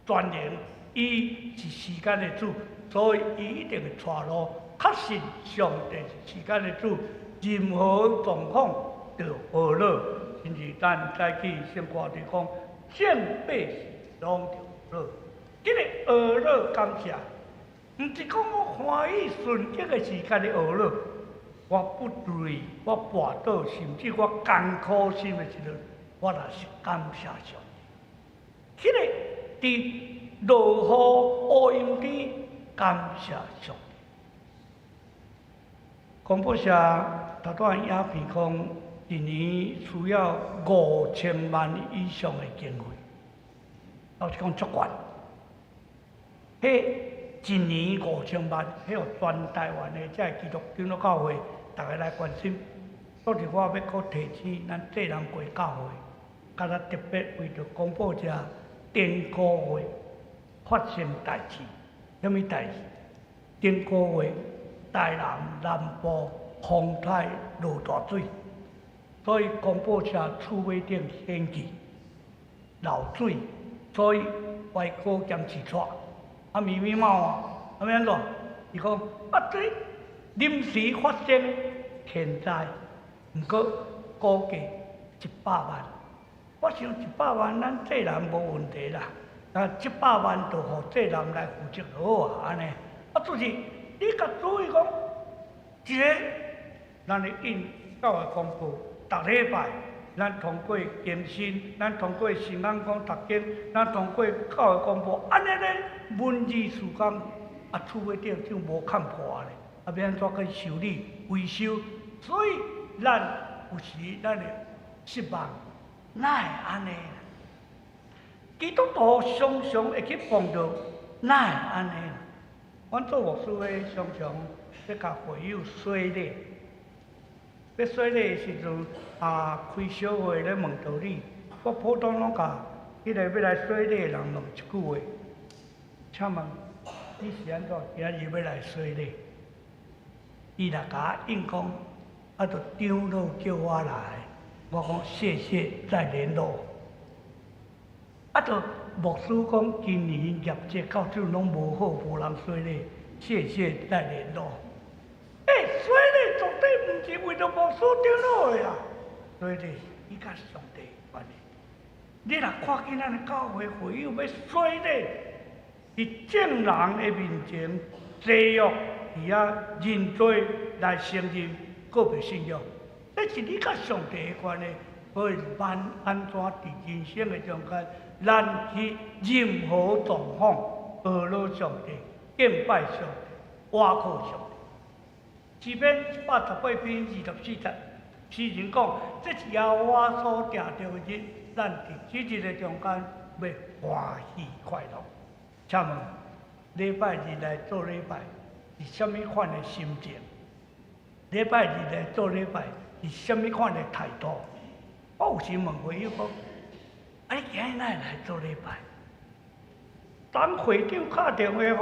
全能，伊是時間的主，所以伊一定會帶路。確信上帝是時間的主，任何狀況就和樂。甚至咱早起聖歌就講，眾百姓攏著和樂。這个和樂感謝，毋是講我歡喜順境的時間的和樂，我不對，我跋倒，甚至我艱苦心的時陣，我也是感謝上帝。彼个佇落雨烏陰天，感謝上帝。廣播社頭拄仔影片講，一年需要5000萬以上的經費，老實講足懸。彼一年五千萬，彼予全台灣的這个基督長老教會，逐家來關心。所以我欲閣提醒咱濟南國教會，敢若特別為著廣播社頂個月發生代誌，啥物代誌？頂個月台南南部風台落大水，所以廣播社厝尾頂掀去漏水，所以外科兼飼帶。啊，咪咪貓啊，啊欲按怎？伊講啊，這臨時發生天災，毋過估計一百萬。我想一百萬，咱濟南無問題啦。啊，一百萬就予濟南來負責就好啊，按呢。啊，就是你共注意講，一個咱的印教會公布，逐禮拜咱通過更新，咱通過新眼光讀經，咱通過教會公布，按呢咧文字事工啊，厝尾頂就無崁破咧，啊，欲按怎去修理維修？所以咱有時咱會失望，哪會按呢？基督徒常常會去碰著，哪會按呢？阮做牧師的常常欲共會友洗禮，欲洗禮的時陣啊，開小會咧問道理，我普通攏共彼个欲來洗禮的人問一句話：請問你是按怎今仔日欲來洗禮？伊若共我應講，啊，就長老叫我來，我講謝謝再聯絡。啊，就牧師講今年業績到這攏無好，無人洗禮，謝謝再聯絡。欸，洗禮絕對毋是為著牧師長老的啊，洗禮伊佮上帝有關係。你若看見咱的教會會友欲洗禮，佇眾人的面前誓約佇遐認罪來承認告別信仰，這是你佮上帝的關係。所以咱按怎佇人生的中間，咱去任何狀況，學了上帝，敬拜上帝，倚靠上帝。詩篇118篇24節，詩人講：這是耶和華所定著的日，咱佇這日的中間欲歡喜快樂。請問禮拜日來做禮拜是啥物款的心情？禮拜日來做禮拜是啥物款的態度？我有時問會友講：啊，你今日哪會來做禮拜？當會長敲電話予我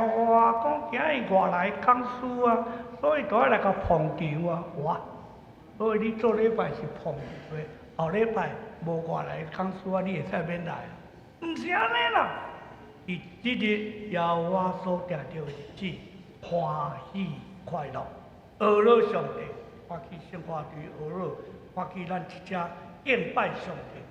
講，今日外來講師啊，所以都愛來共捧場啊。哇！所以你做禮拜是捧場的，後禮拜無外來講師啊，你會使免來啊？毋是按呢啦，佇這日耶和華所定著的日子，歡喜快樂，學了上帝，發起聖歌隊學了，發起咱一隻敬拜上帝，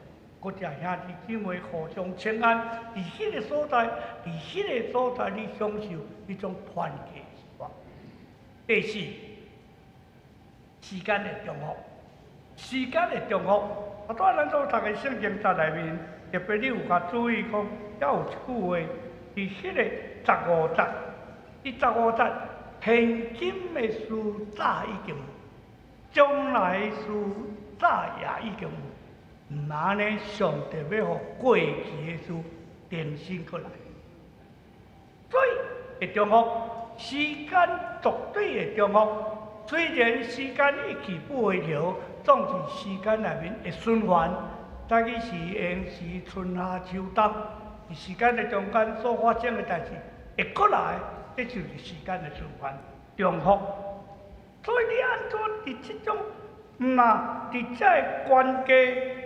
閣遮兄弟姊妹互相請安，佇彼个所在，佇彼个所在，你享受彼種團契生活。第四，時間的重複，時間的重複。啊，拄仔咱所讀的聖經節內面，特別你有較注意講，猶有一句話，佇彼个十五節，佇十五節，現今的事早已經有，將來的事早也已經有，毋按呢，上帝欲予過去的事重新閣來。所以會重複，時間絕對會重複。雖然時間一去不回頭，總是時間內面會循環，早起時、閒時、春夏秋冬，佇時間的中間所發生的代誌會閣來，這就是時間的循環重複。所以你按怎佇這種毋若佇這个關係，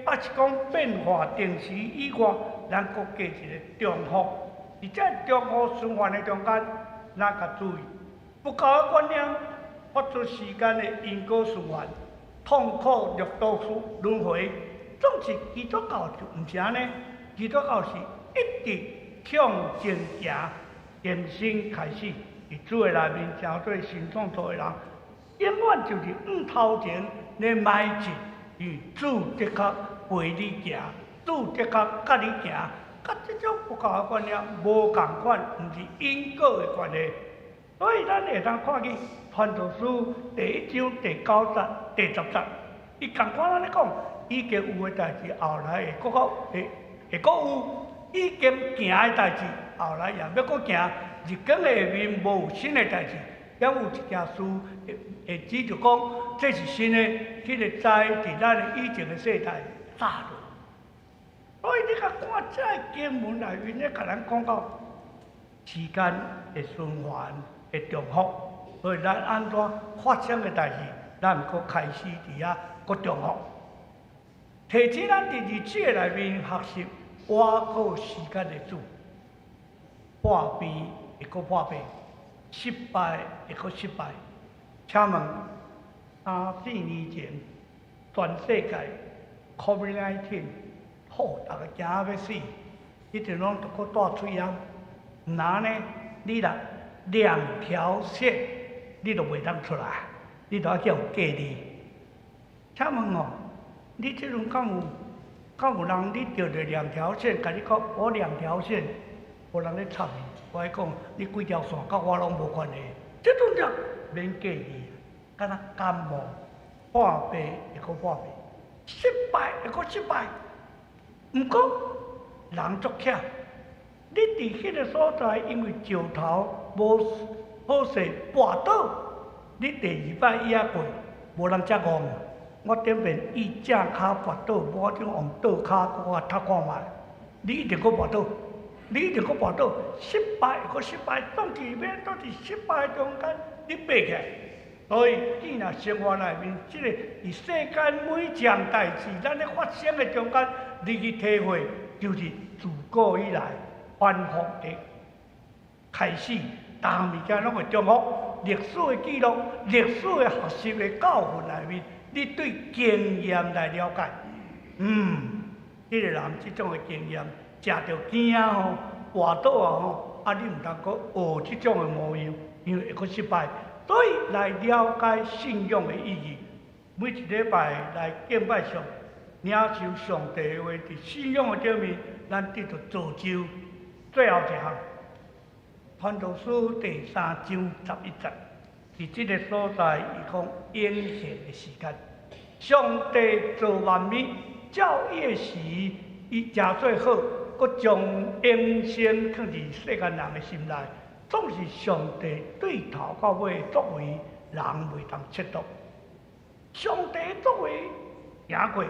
抑是講變化定時以外，咱閣加一个重複。佇這個重複循環的中間，咱較注意，佛教的觀念發出時間的因果循環、痛苦六道輪迴，總是基督教就毋是按呢。基督教是一直向前行，人生開始佇主的內面成做新創造的人，永遠就是向頭前咧邁進，因為主的確陪你行，主的確佮你行，佮這種佛教的觀念無仝款，毋是因果的關係。所以咱會當看見《傳道書》第一章第九節、第十節，伊仝款按呢講，已經有的代誌，後來會閣閣會會閣有；已經行的代誌，後來也欲閣行。日光下面無有新的代誌，猶有一件事會會指著講，這是新的，彼個災佇咱的以前的世代早落。所以你共看這个經文內面咧，共咱講到時間的循環的重複，所以咱按怎發生的代誌，咱閣開始佇遐閣重複。提醒咱佇日子的內面學習倚靠時間的主，破病會閣破病，失敗會閣失敗。請問三四年前，全世界 COVID-19，吼，逐个驚啊欲死，彼陣攏著閣戴喙罨，毋若呢，你若兩條線，你就袂當出來，你著愛去予隔離。請問哦，你這陣敢有敢有人你著著兩條線，共你講我兩條線，無人咧插你，我愛講你幾條線，佮我攏無關係。這陣就免隔離，敢若感冒、破病會閣破病，失敗會閣失敗。毋過人足巧，你佇彼个所在，因為石頭無好勢跋倒，你第二擺伊仔過，無人遮戇。我頂遍以正跤跋倒，無我種用倒跤閣較踢看覓。你一定閣跋倒，你一定閣跋倒，失敗閣失敗，總是欲總佇失敗中間你爬起來。所以，既若生活內面，這个佇世間每一項代誌，咱咧發生的中間，你去體會，就是自古以來反覆的開始，逐項物件攏會重複。歷史的記錄、歷史的學習的教訓內面，你對經驗來了解，這個人這種的經驗，食著驚吼，跋倒啊吼，啊你毋通閣學這種的模樣，因為會閣失敗。所以來了解信仰的意義，每一禮拜來敬拜上，領受上帝的話，佇信仰的頂面，咱得著造就。最後一項，傳道書第三章十一節，佇這个所在，伊講永恆的時間，上帝造萬物，照伊的時，伊誠做好，閣將永生囥佇世間人的心內。總是上帝對頭到尾作為，人袂當測度。上帝作為行過，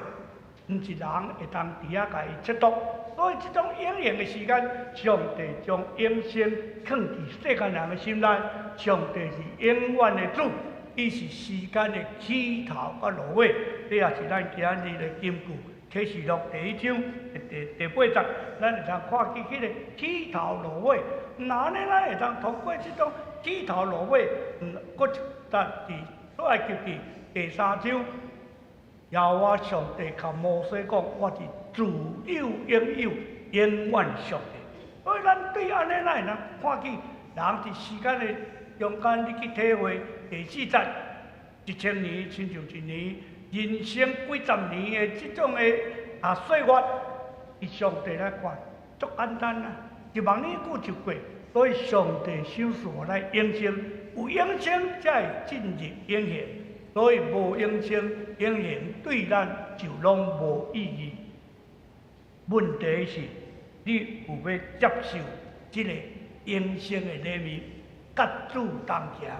毋是人會當佇遐共伊測度。所以這種永恆的時間，上帝將永生囥佇世間人的心內。上帝是永遠的主，伊是時間的起頭佮落尾。這也是咱今日的金句，啟示錄第一章第第八節，咱會當看見彼个起頭落尾。若按呢，咱會當通過這種起頭落尾，閣一節佇出埃及記第三章，耶和華上帝共摩西講：我是自有永有永遠上帝。所以咱對按呢，咱會當看見人佇時間的中間，你去體會第四節，一千年親像一年，人生幾十年的這種的啊歲月，佇上帝來看，足簡單啊，一萬年久就過。所以上帝賞賜予咱永生，有永生才會進入永恆。所以無永生，永恆對咱就攏無意義。問題是，你有欲接受這个永生的禮物，佮主同行，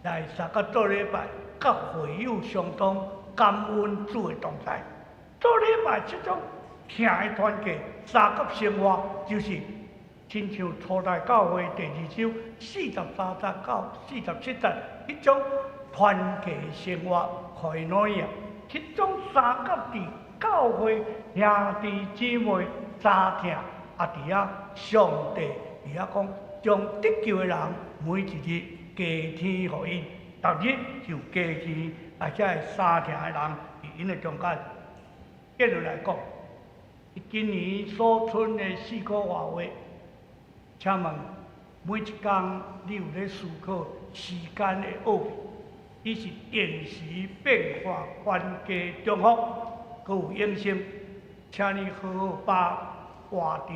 來相佮做禮拜，佮會友相通，感恩主的同在。做禮拜這種疼的团契，相佮生活，就是亲像初代教会第二章43节到47节，彼种团契生活可以喏呀。彼种相佮伫教会兄弟姊妹相疼，啊，伫遐上帝伫遐讲，将得救的人每一日加添予𪜶，逐日就加添啊，遮个相疼的人伫𪜶的中间。结论来讲，今年所賰的四箍外话，请问每一工你有咧思考时间的奥秘？伊是定时变化关系重复，阁有永生，请你好好把握伫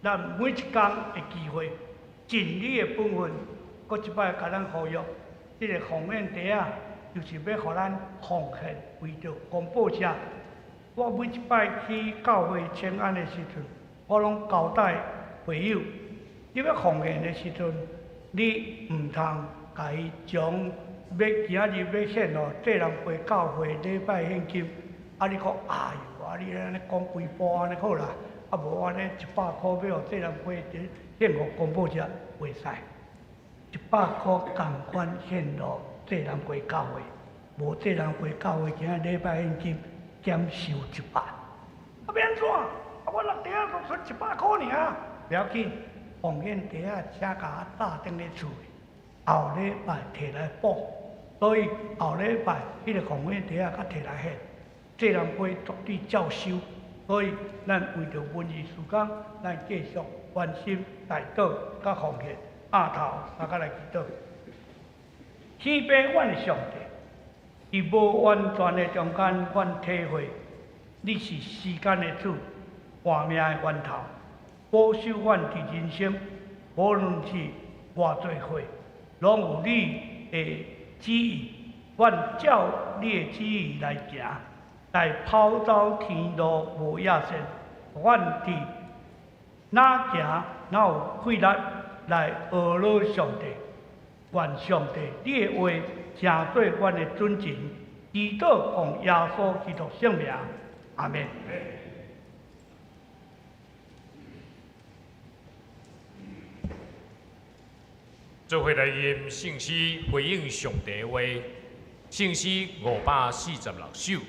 咱每一工的机会，尽你的本分。阁一摆共咱呼吁，这个奉献袋仔就是欲予咱奉献，为著公报社。我每一摆去教会请安的时阵，我拢交代会友，你欲奉献的时阵，你毋通共伊将欲今仔日欲献予这人陪教会礼拜献金，啊！你讲，哎哟，啊！你按呢讲几步按呢好啦，啊无按呢100箍欲予这人陪献予公报社袂使，100箍仝款献予这人陪教会，无这人陪教会今仔礼拜献金减收一百，啊欲按怎？啊我六袋仔就賰100箍尔，袂要紧，奉献袋仔请共我搭转咧厝，后礼拜提来补。所以后礼拜彼个奉献袋仔阁提来献，这人会绝对照收。所以咱为著文艺事工，咱继续关心代祷佮奉献，额头相佮来祈祷。天父，阮的上帝，伫无完全的中间，阮体会你是时间的主，活命的源头，保守阮伫人生，无论是偌济岁，拢有你的旨意，阮照你的旨意来行，来跑走天路无野线。阮伫哪行哪有气力来学老上帝。愿上帝你的话成做阮的准绳，祈祷奉耶稣基督圣名，阿们。做伙来吟圣诗，回应上帝话。圣诗546首，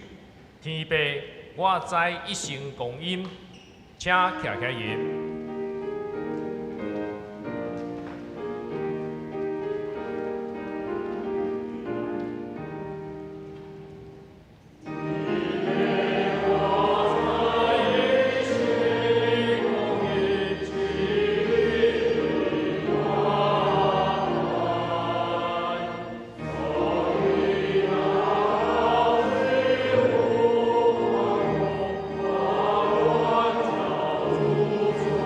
天父，我知一生光阴，请徛起来吟。主。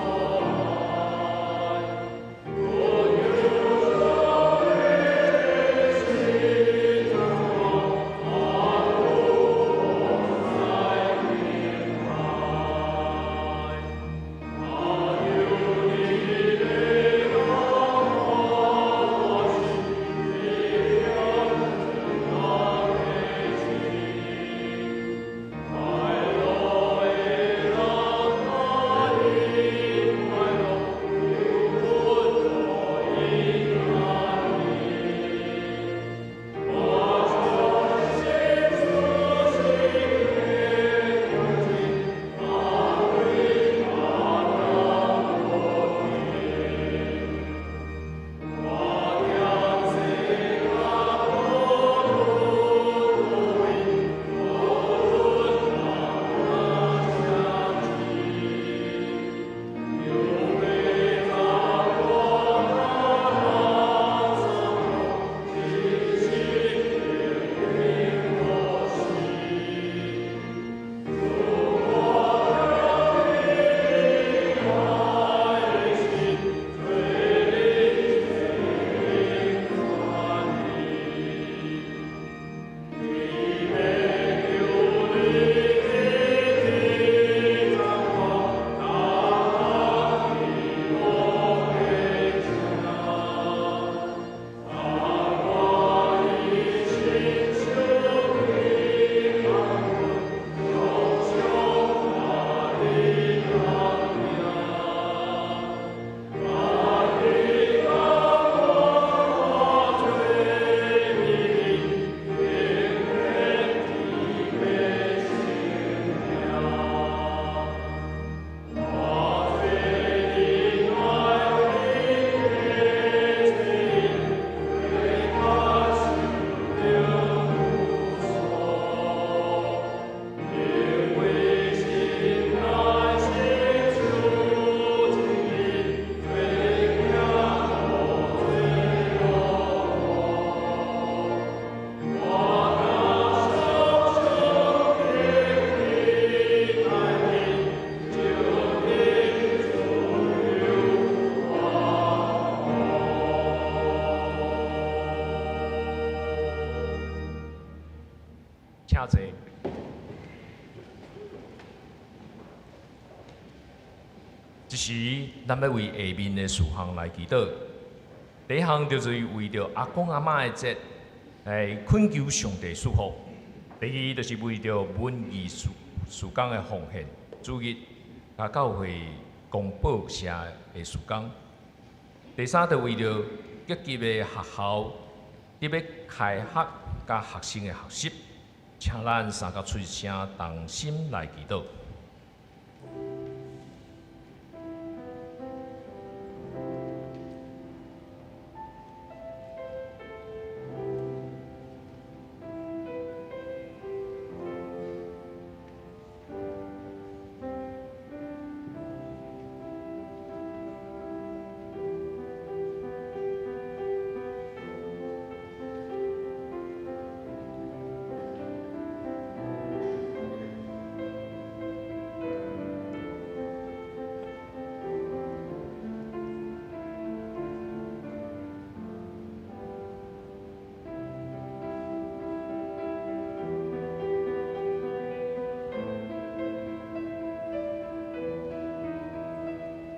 請坐。這時，咱欲為下面的事項來祈禱。第一項就是為著阿公阿嬤的節來懇求上帝賜福。第二就是為著文藝事工的奉獻、主日佮教會公報社的事工。第三就為著各級的學校得欲開學佮學生的學習，請咱三個出聲同心來祈禱。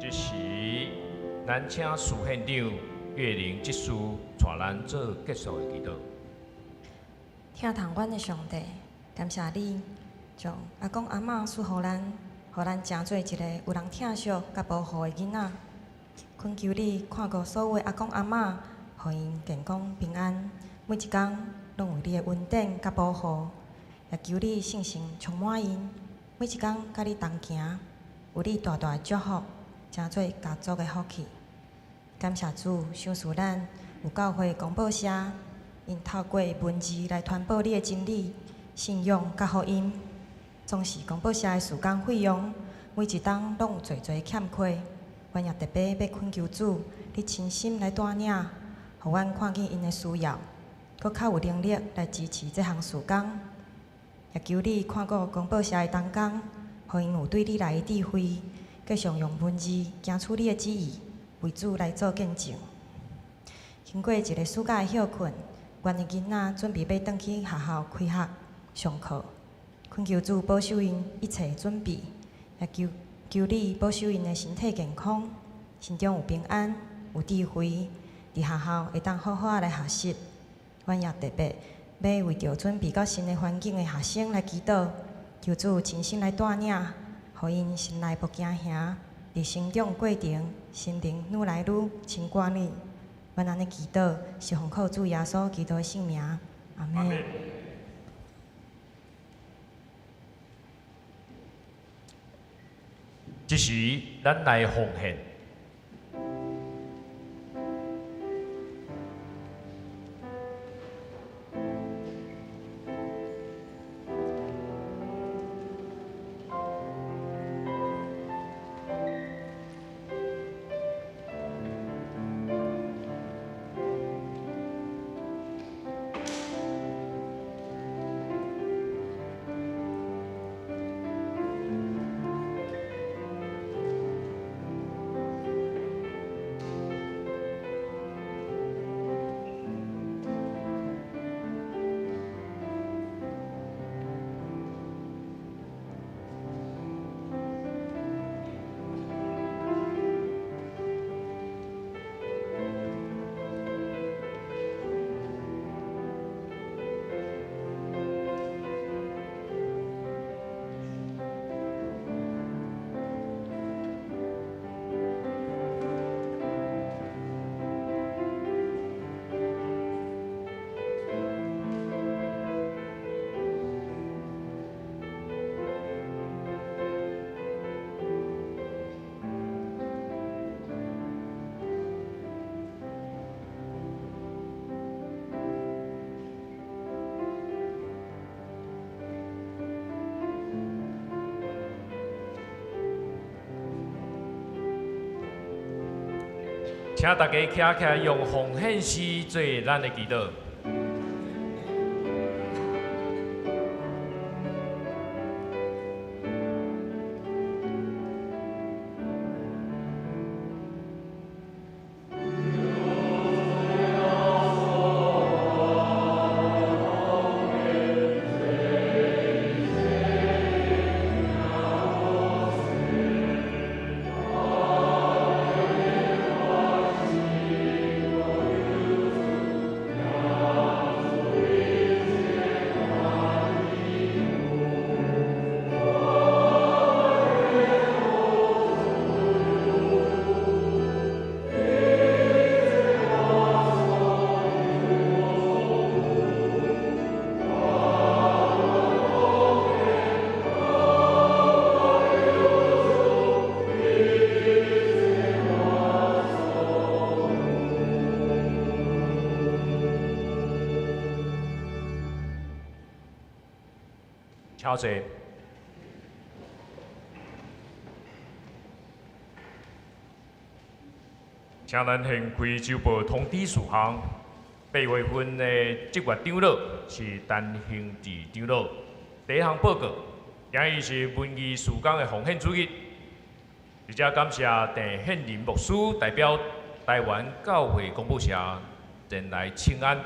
這時，咱請蘇縣長岳玲執事帶咱做結束的祈禱。疼痛阮的上帝，感謝你將阿公阿嬤賜予咱，予咱成做一个有人疼惜佮保護的囡仔。懇求你看顧所有的阿公阿嬤，予𪜶健康平安，每一工攏有你的恩典佮保護。也求你聖神充滿𪜶，每一工佮你同行，有你大大的祝福，成做家族的福氣。感謝主，賞賜咱有教會公報社，𪜶透過文字來傳播你的真理、信仰佮福音。總是公報社的事工費用，每一冬攏有濟濟欠缺。阮也特別欲懇求主，你親身來帶領，予阮看見𪜶的需要，閣較有能力來支持這項事工。也求你看顧公報社的同工，予𪜶有對你來的智慧，繼續用文字行出你的旨意，為主來做見證。經過一个暑假的歇睏，阮的囡仔準備欲轉去學校開學上課，懇求主保守𪜶一切準備，也求求你保守𪜶的身體健康，心中有平安、有智慧，佇學校會當好好仔來學習。阮也特別欲為著準備到新的環境的學生來祈禱，求主親身來帶領，予𪜶心內無驚嚇，佇成長過程心靈愈來愈親近你。阮按呢祈禱，是奉靠主耶穌基督的聖名，阿們。這時，咱來奉獻。請大家徛起來，用奉獻詩做咱的祈禱。請坐。請咱現開週報通知事項。八月份的職月長老是陳興志長老。第一項報告，今日是文藝事工的奉獻主日。而且感謝鄭憲林牧師代表台灣教會公報社前來請安。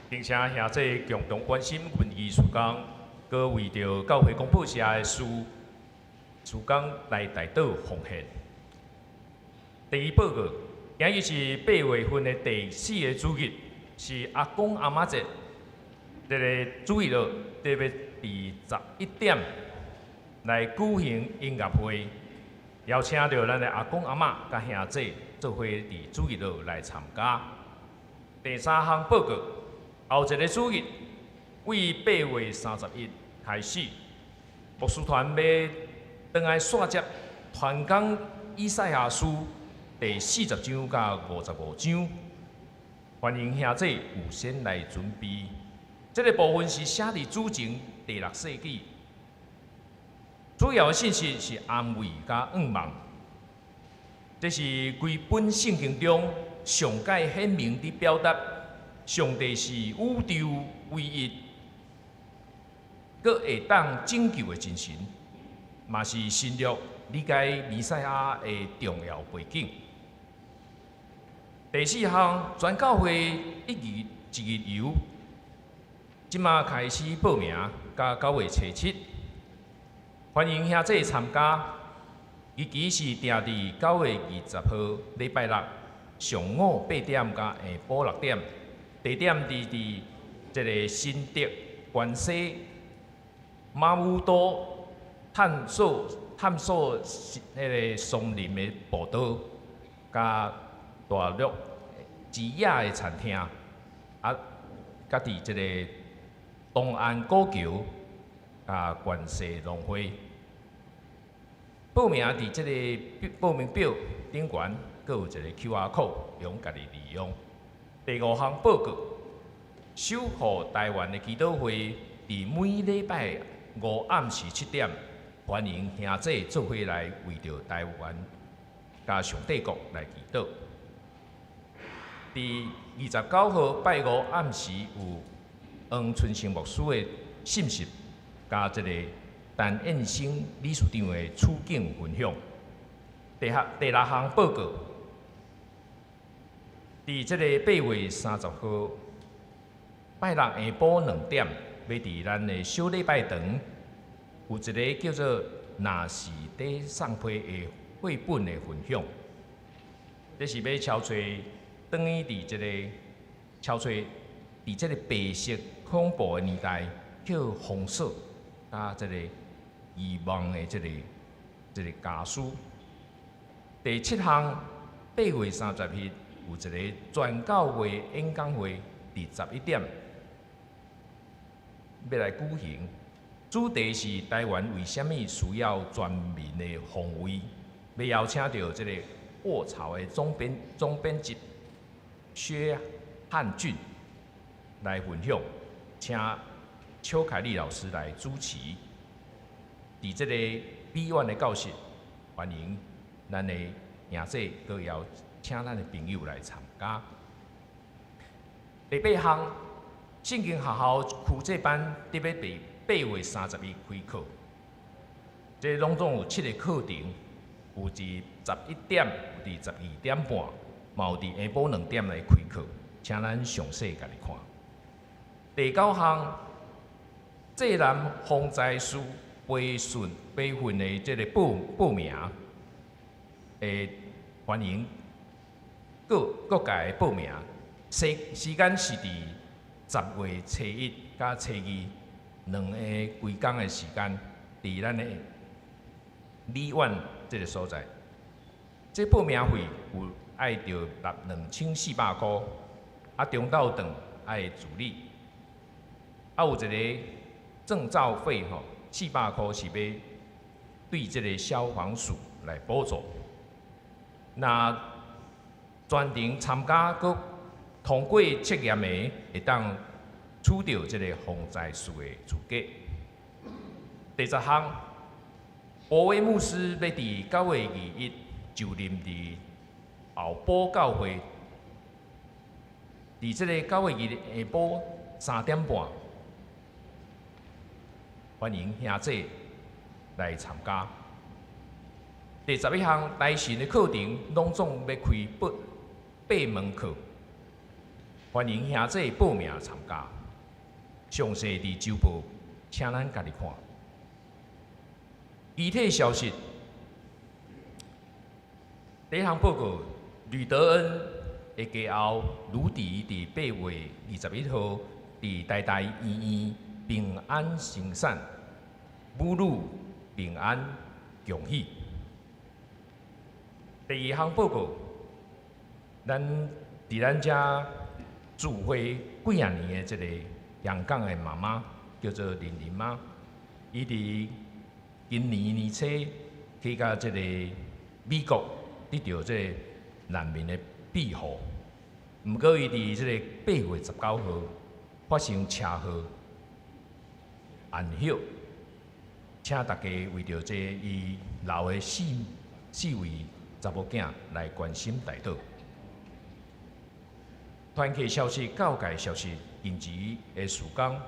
並且兄弟共同關心文藝事工，閣為著教會公報社的事工來代禱奉獻。第二報告，今日是八月份的第四个主日，是阿公阿嬤節。這个主日咯，特別佇11點來舉行音樂會，邀請著咱的阿公阿嬤佮兄弟做伙佇主日咯來參加。第三項報告，後一个主日，為8月31開始，牧師團欲轉來紲接傳講以賽亞書第40章佮55章，歡迎兄弟預先來準備。這个部分是寫佇主前第六世紀，主要的信息是安慰佮盼望。這是規本聖經中上蓋顯明佇表達，上帝是宇宙唯一，閣會當拯救的真神，嘛是深入理解彌賽亞的重要背景。第四項，全教會一日一日遊，這馬開始報名，到9月7，歡迎兄弟參加。日期是定佇9月20號禮拜六上午8點到下晡6點，地點佇這个新竹關西馬武都探索彼个松林的步道，佮大陸之野的餐廳，啊，佮佇這个東安古橋佮關西農會。報名佇這个報名表頂懸，閣有一个 QR code，用家己利用。第五項報告，守護台灣的祈禱會，佇每禮拜五暗時7點，歡迎兄弟做伙來為著台灣佮上帝國來祈禱。佇29號拜五暗時有黃春生牧師的信息，佮這个陳燕生理事長的處境分享。第六項報告，佇這个8月30號拜六下晡2點，欲佇咱的小禮拜堂有一个叫做《若是佇送批》的繪本的分享。這是欲敲揣轉去佇這个敲揣佇這个白色恐怖的年代，叫封鎖。佮這个遺忘的這个家書。第七項，8月30日有一个全教會演講會，佇11點欲來舉行，主題是台灣為啥物需要全民的防衛，欲邀請著這个沃草的總編輯薛漢俊來分享，請邱凱麗老師來主持。佇這个美苑的教室，歡迎咱的兄弟，閣邀請咱的朋友來參加。第八項，聖經學校區際班特別佇8月31開課，這攏總有7个課程，有佇11點，有佇12點半，嘛有佇下晡2點來開課，請咱詳細家己看。第九項，濟南防災師培訓的這个報名，會歡迎各界的報名。時間是佇10月初一佮初二兩个規工的時間，佇咱的里苑這个所在。這報名費有愛著納2400箍，啊，中晝頓愛自理，啊有一个證照費吼，400箍是欲對這个消防署來補助。那全程参加阁通过测验的，会当取得这个防灾士的资格。第十项，波威牧师欲伫9月21就任伫后埔教会，伫这个9月2日下晡3点半，欢迎兄弟来参加。第11项，台神的课程拢总欲开八门课，欢迎兄弟报名参加。详细伫周报，请咱家己看。具体消息，第一项报告，吕德恩的家后吕迪伫8月21号伫台大医院平安生产，母女平安恭喜。第二项报告，咱伫咱遮聚会几仔年的这个香港的妈妈叫做玲玲妈，伊伫今年年初去到这个美国得到这个难民的庇护，毋过伊伫这个8月19号发生车祸，安息，请大家为著这伊老的四位查某囝来关心代祷。团契消息、教界消息，近期的事工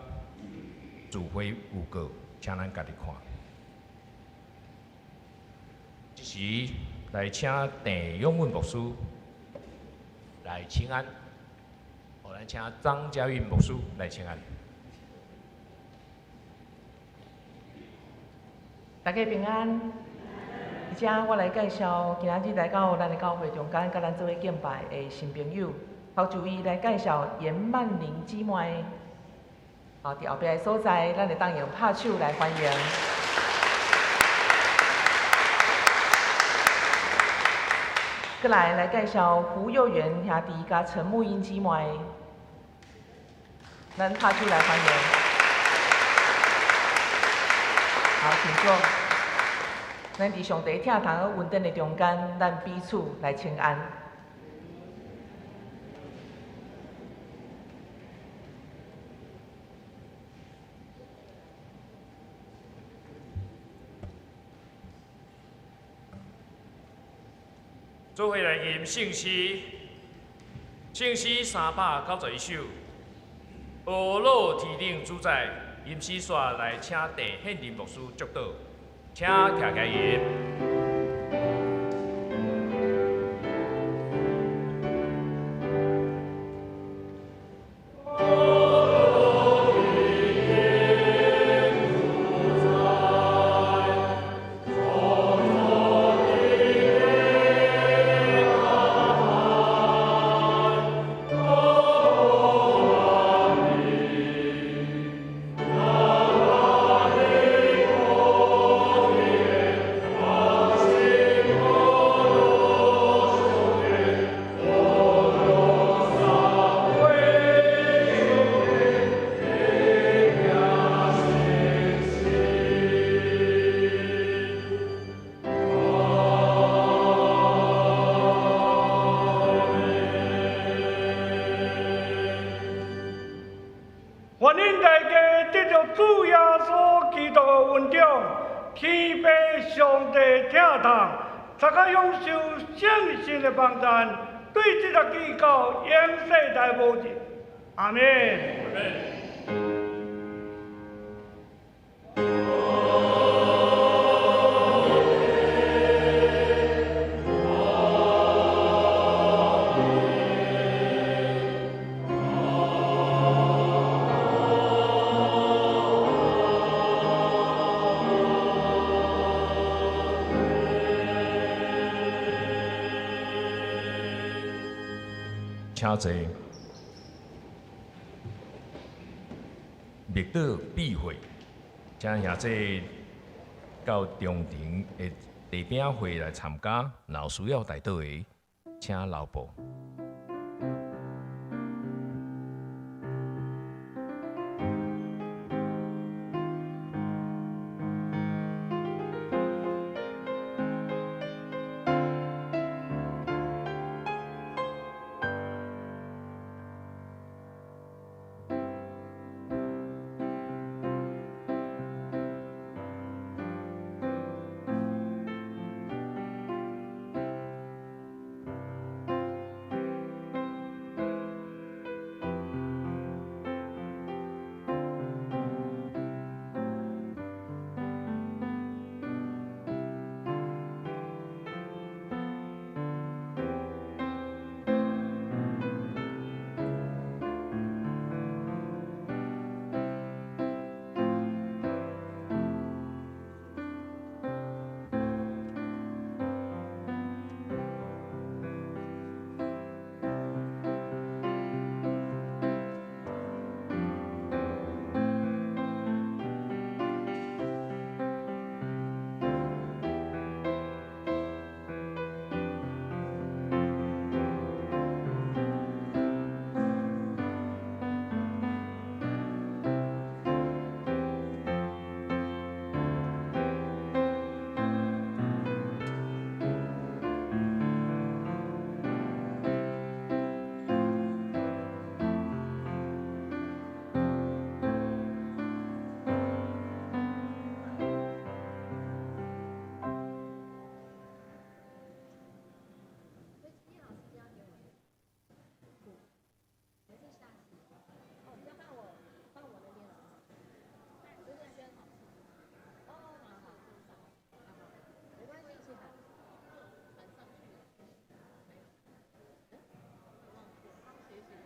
聚会预告，请咱家己看。这时来请郑永文牧师来请安，予咱请张家运牧师来请安。大家平安。而且我来介绍今仔日来到咱的教会中间，佮咱做伙敬拜的新朋友。头一位来介绍严曼玲姊妹。好，伫后壁的所在，咱会当用拍手来欢迎。阁来介绍胡幼元兄弟佮陈木英姊妹，咱拍手来欢迎。好，请坐。咱伫上帝疼痛和恩典的中间，咱彼此来请安。做伙来吟圣诗，圣诗391首。阿乐天顶主宰，吟诗煞来请郑献仁牧师祝祷，请徛起来吟。愿恁大家得著主耶稣基督的恩宠，天父上帝疼痛，才较享受圣神的帮赞，对这个至到永世代无尽。阿们。请坐。默祷闭会，请兄弟到中庭的地饼会来参加。若有需要代祷的，请留步。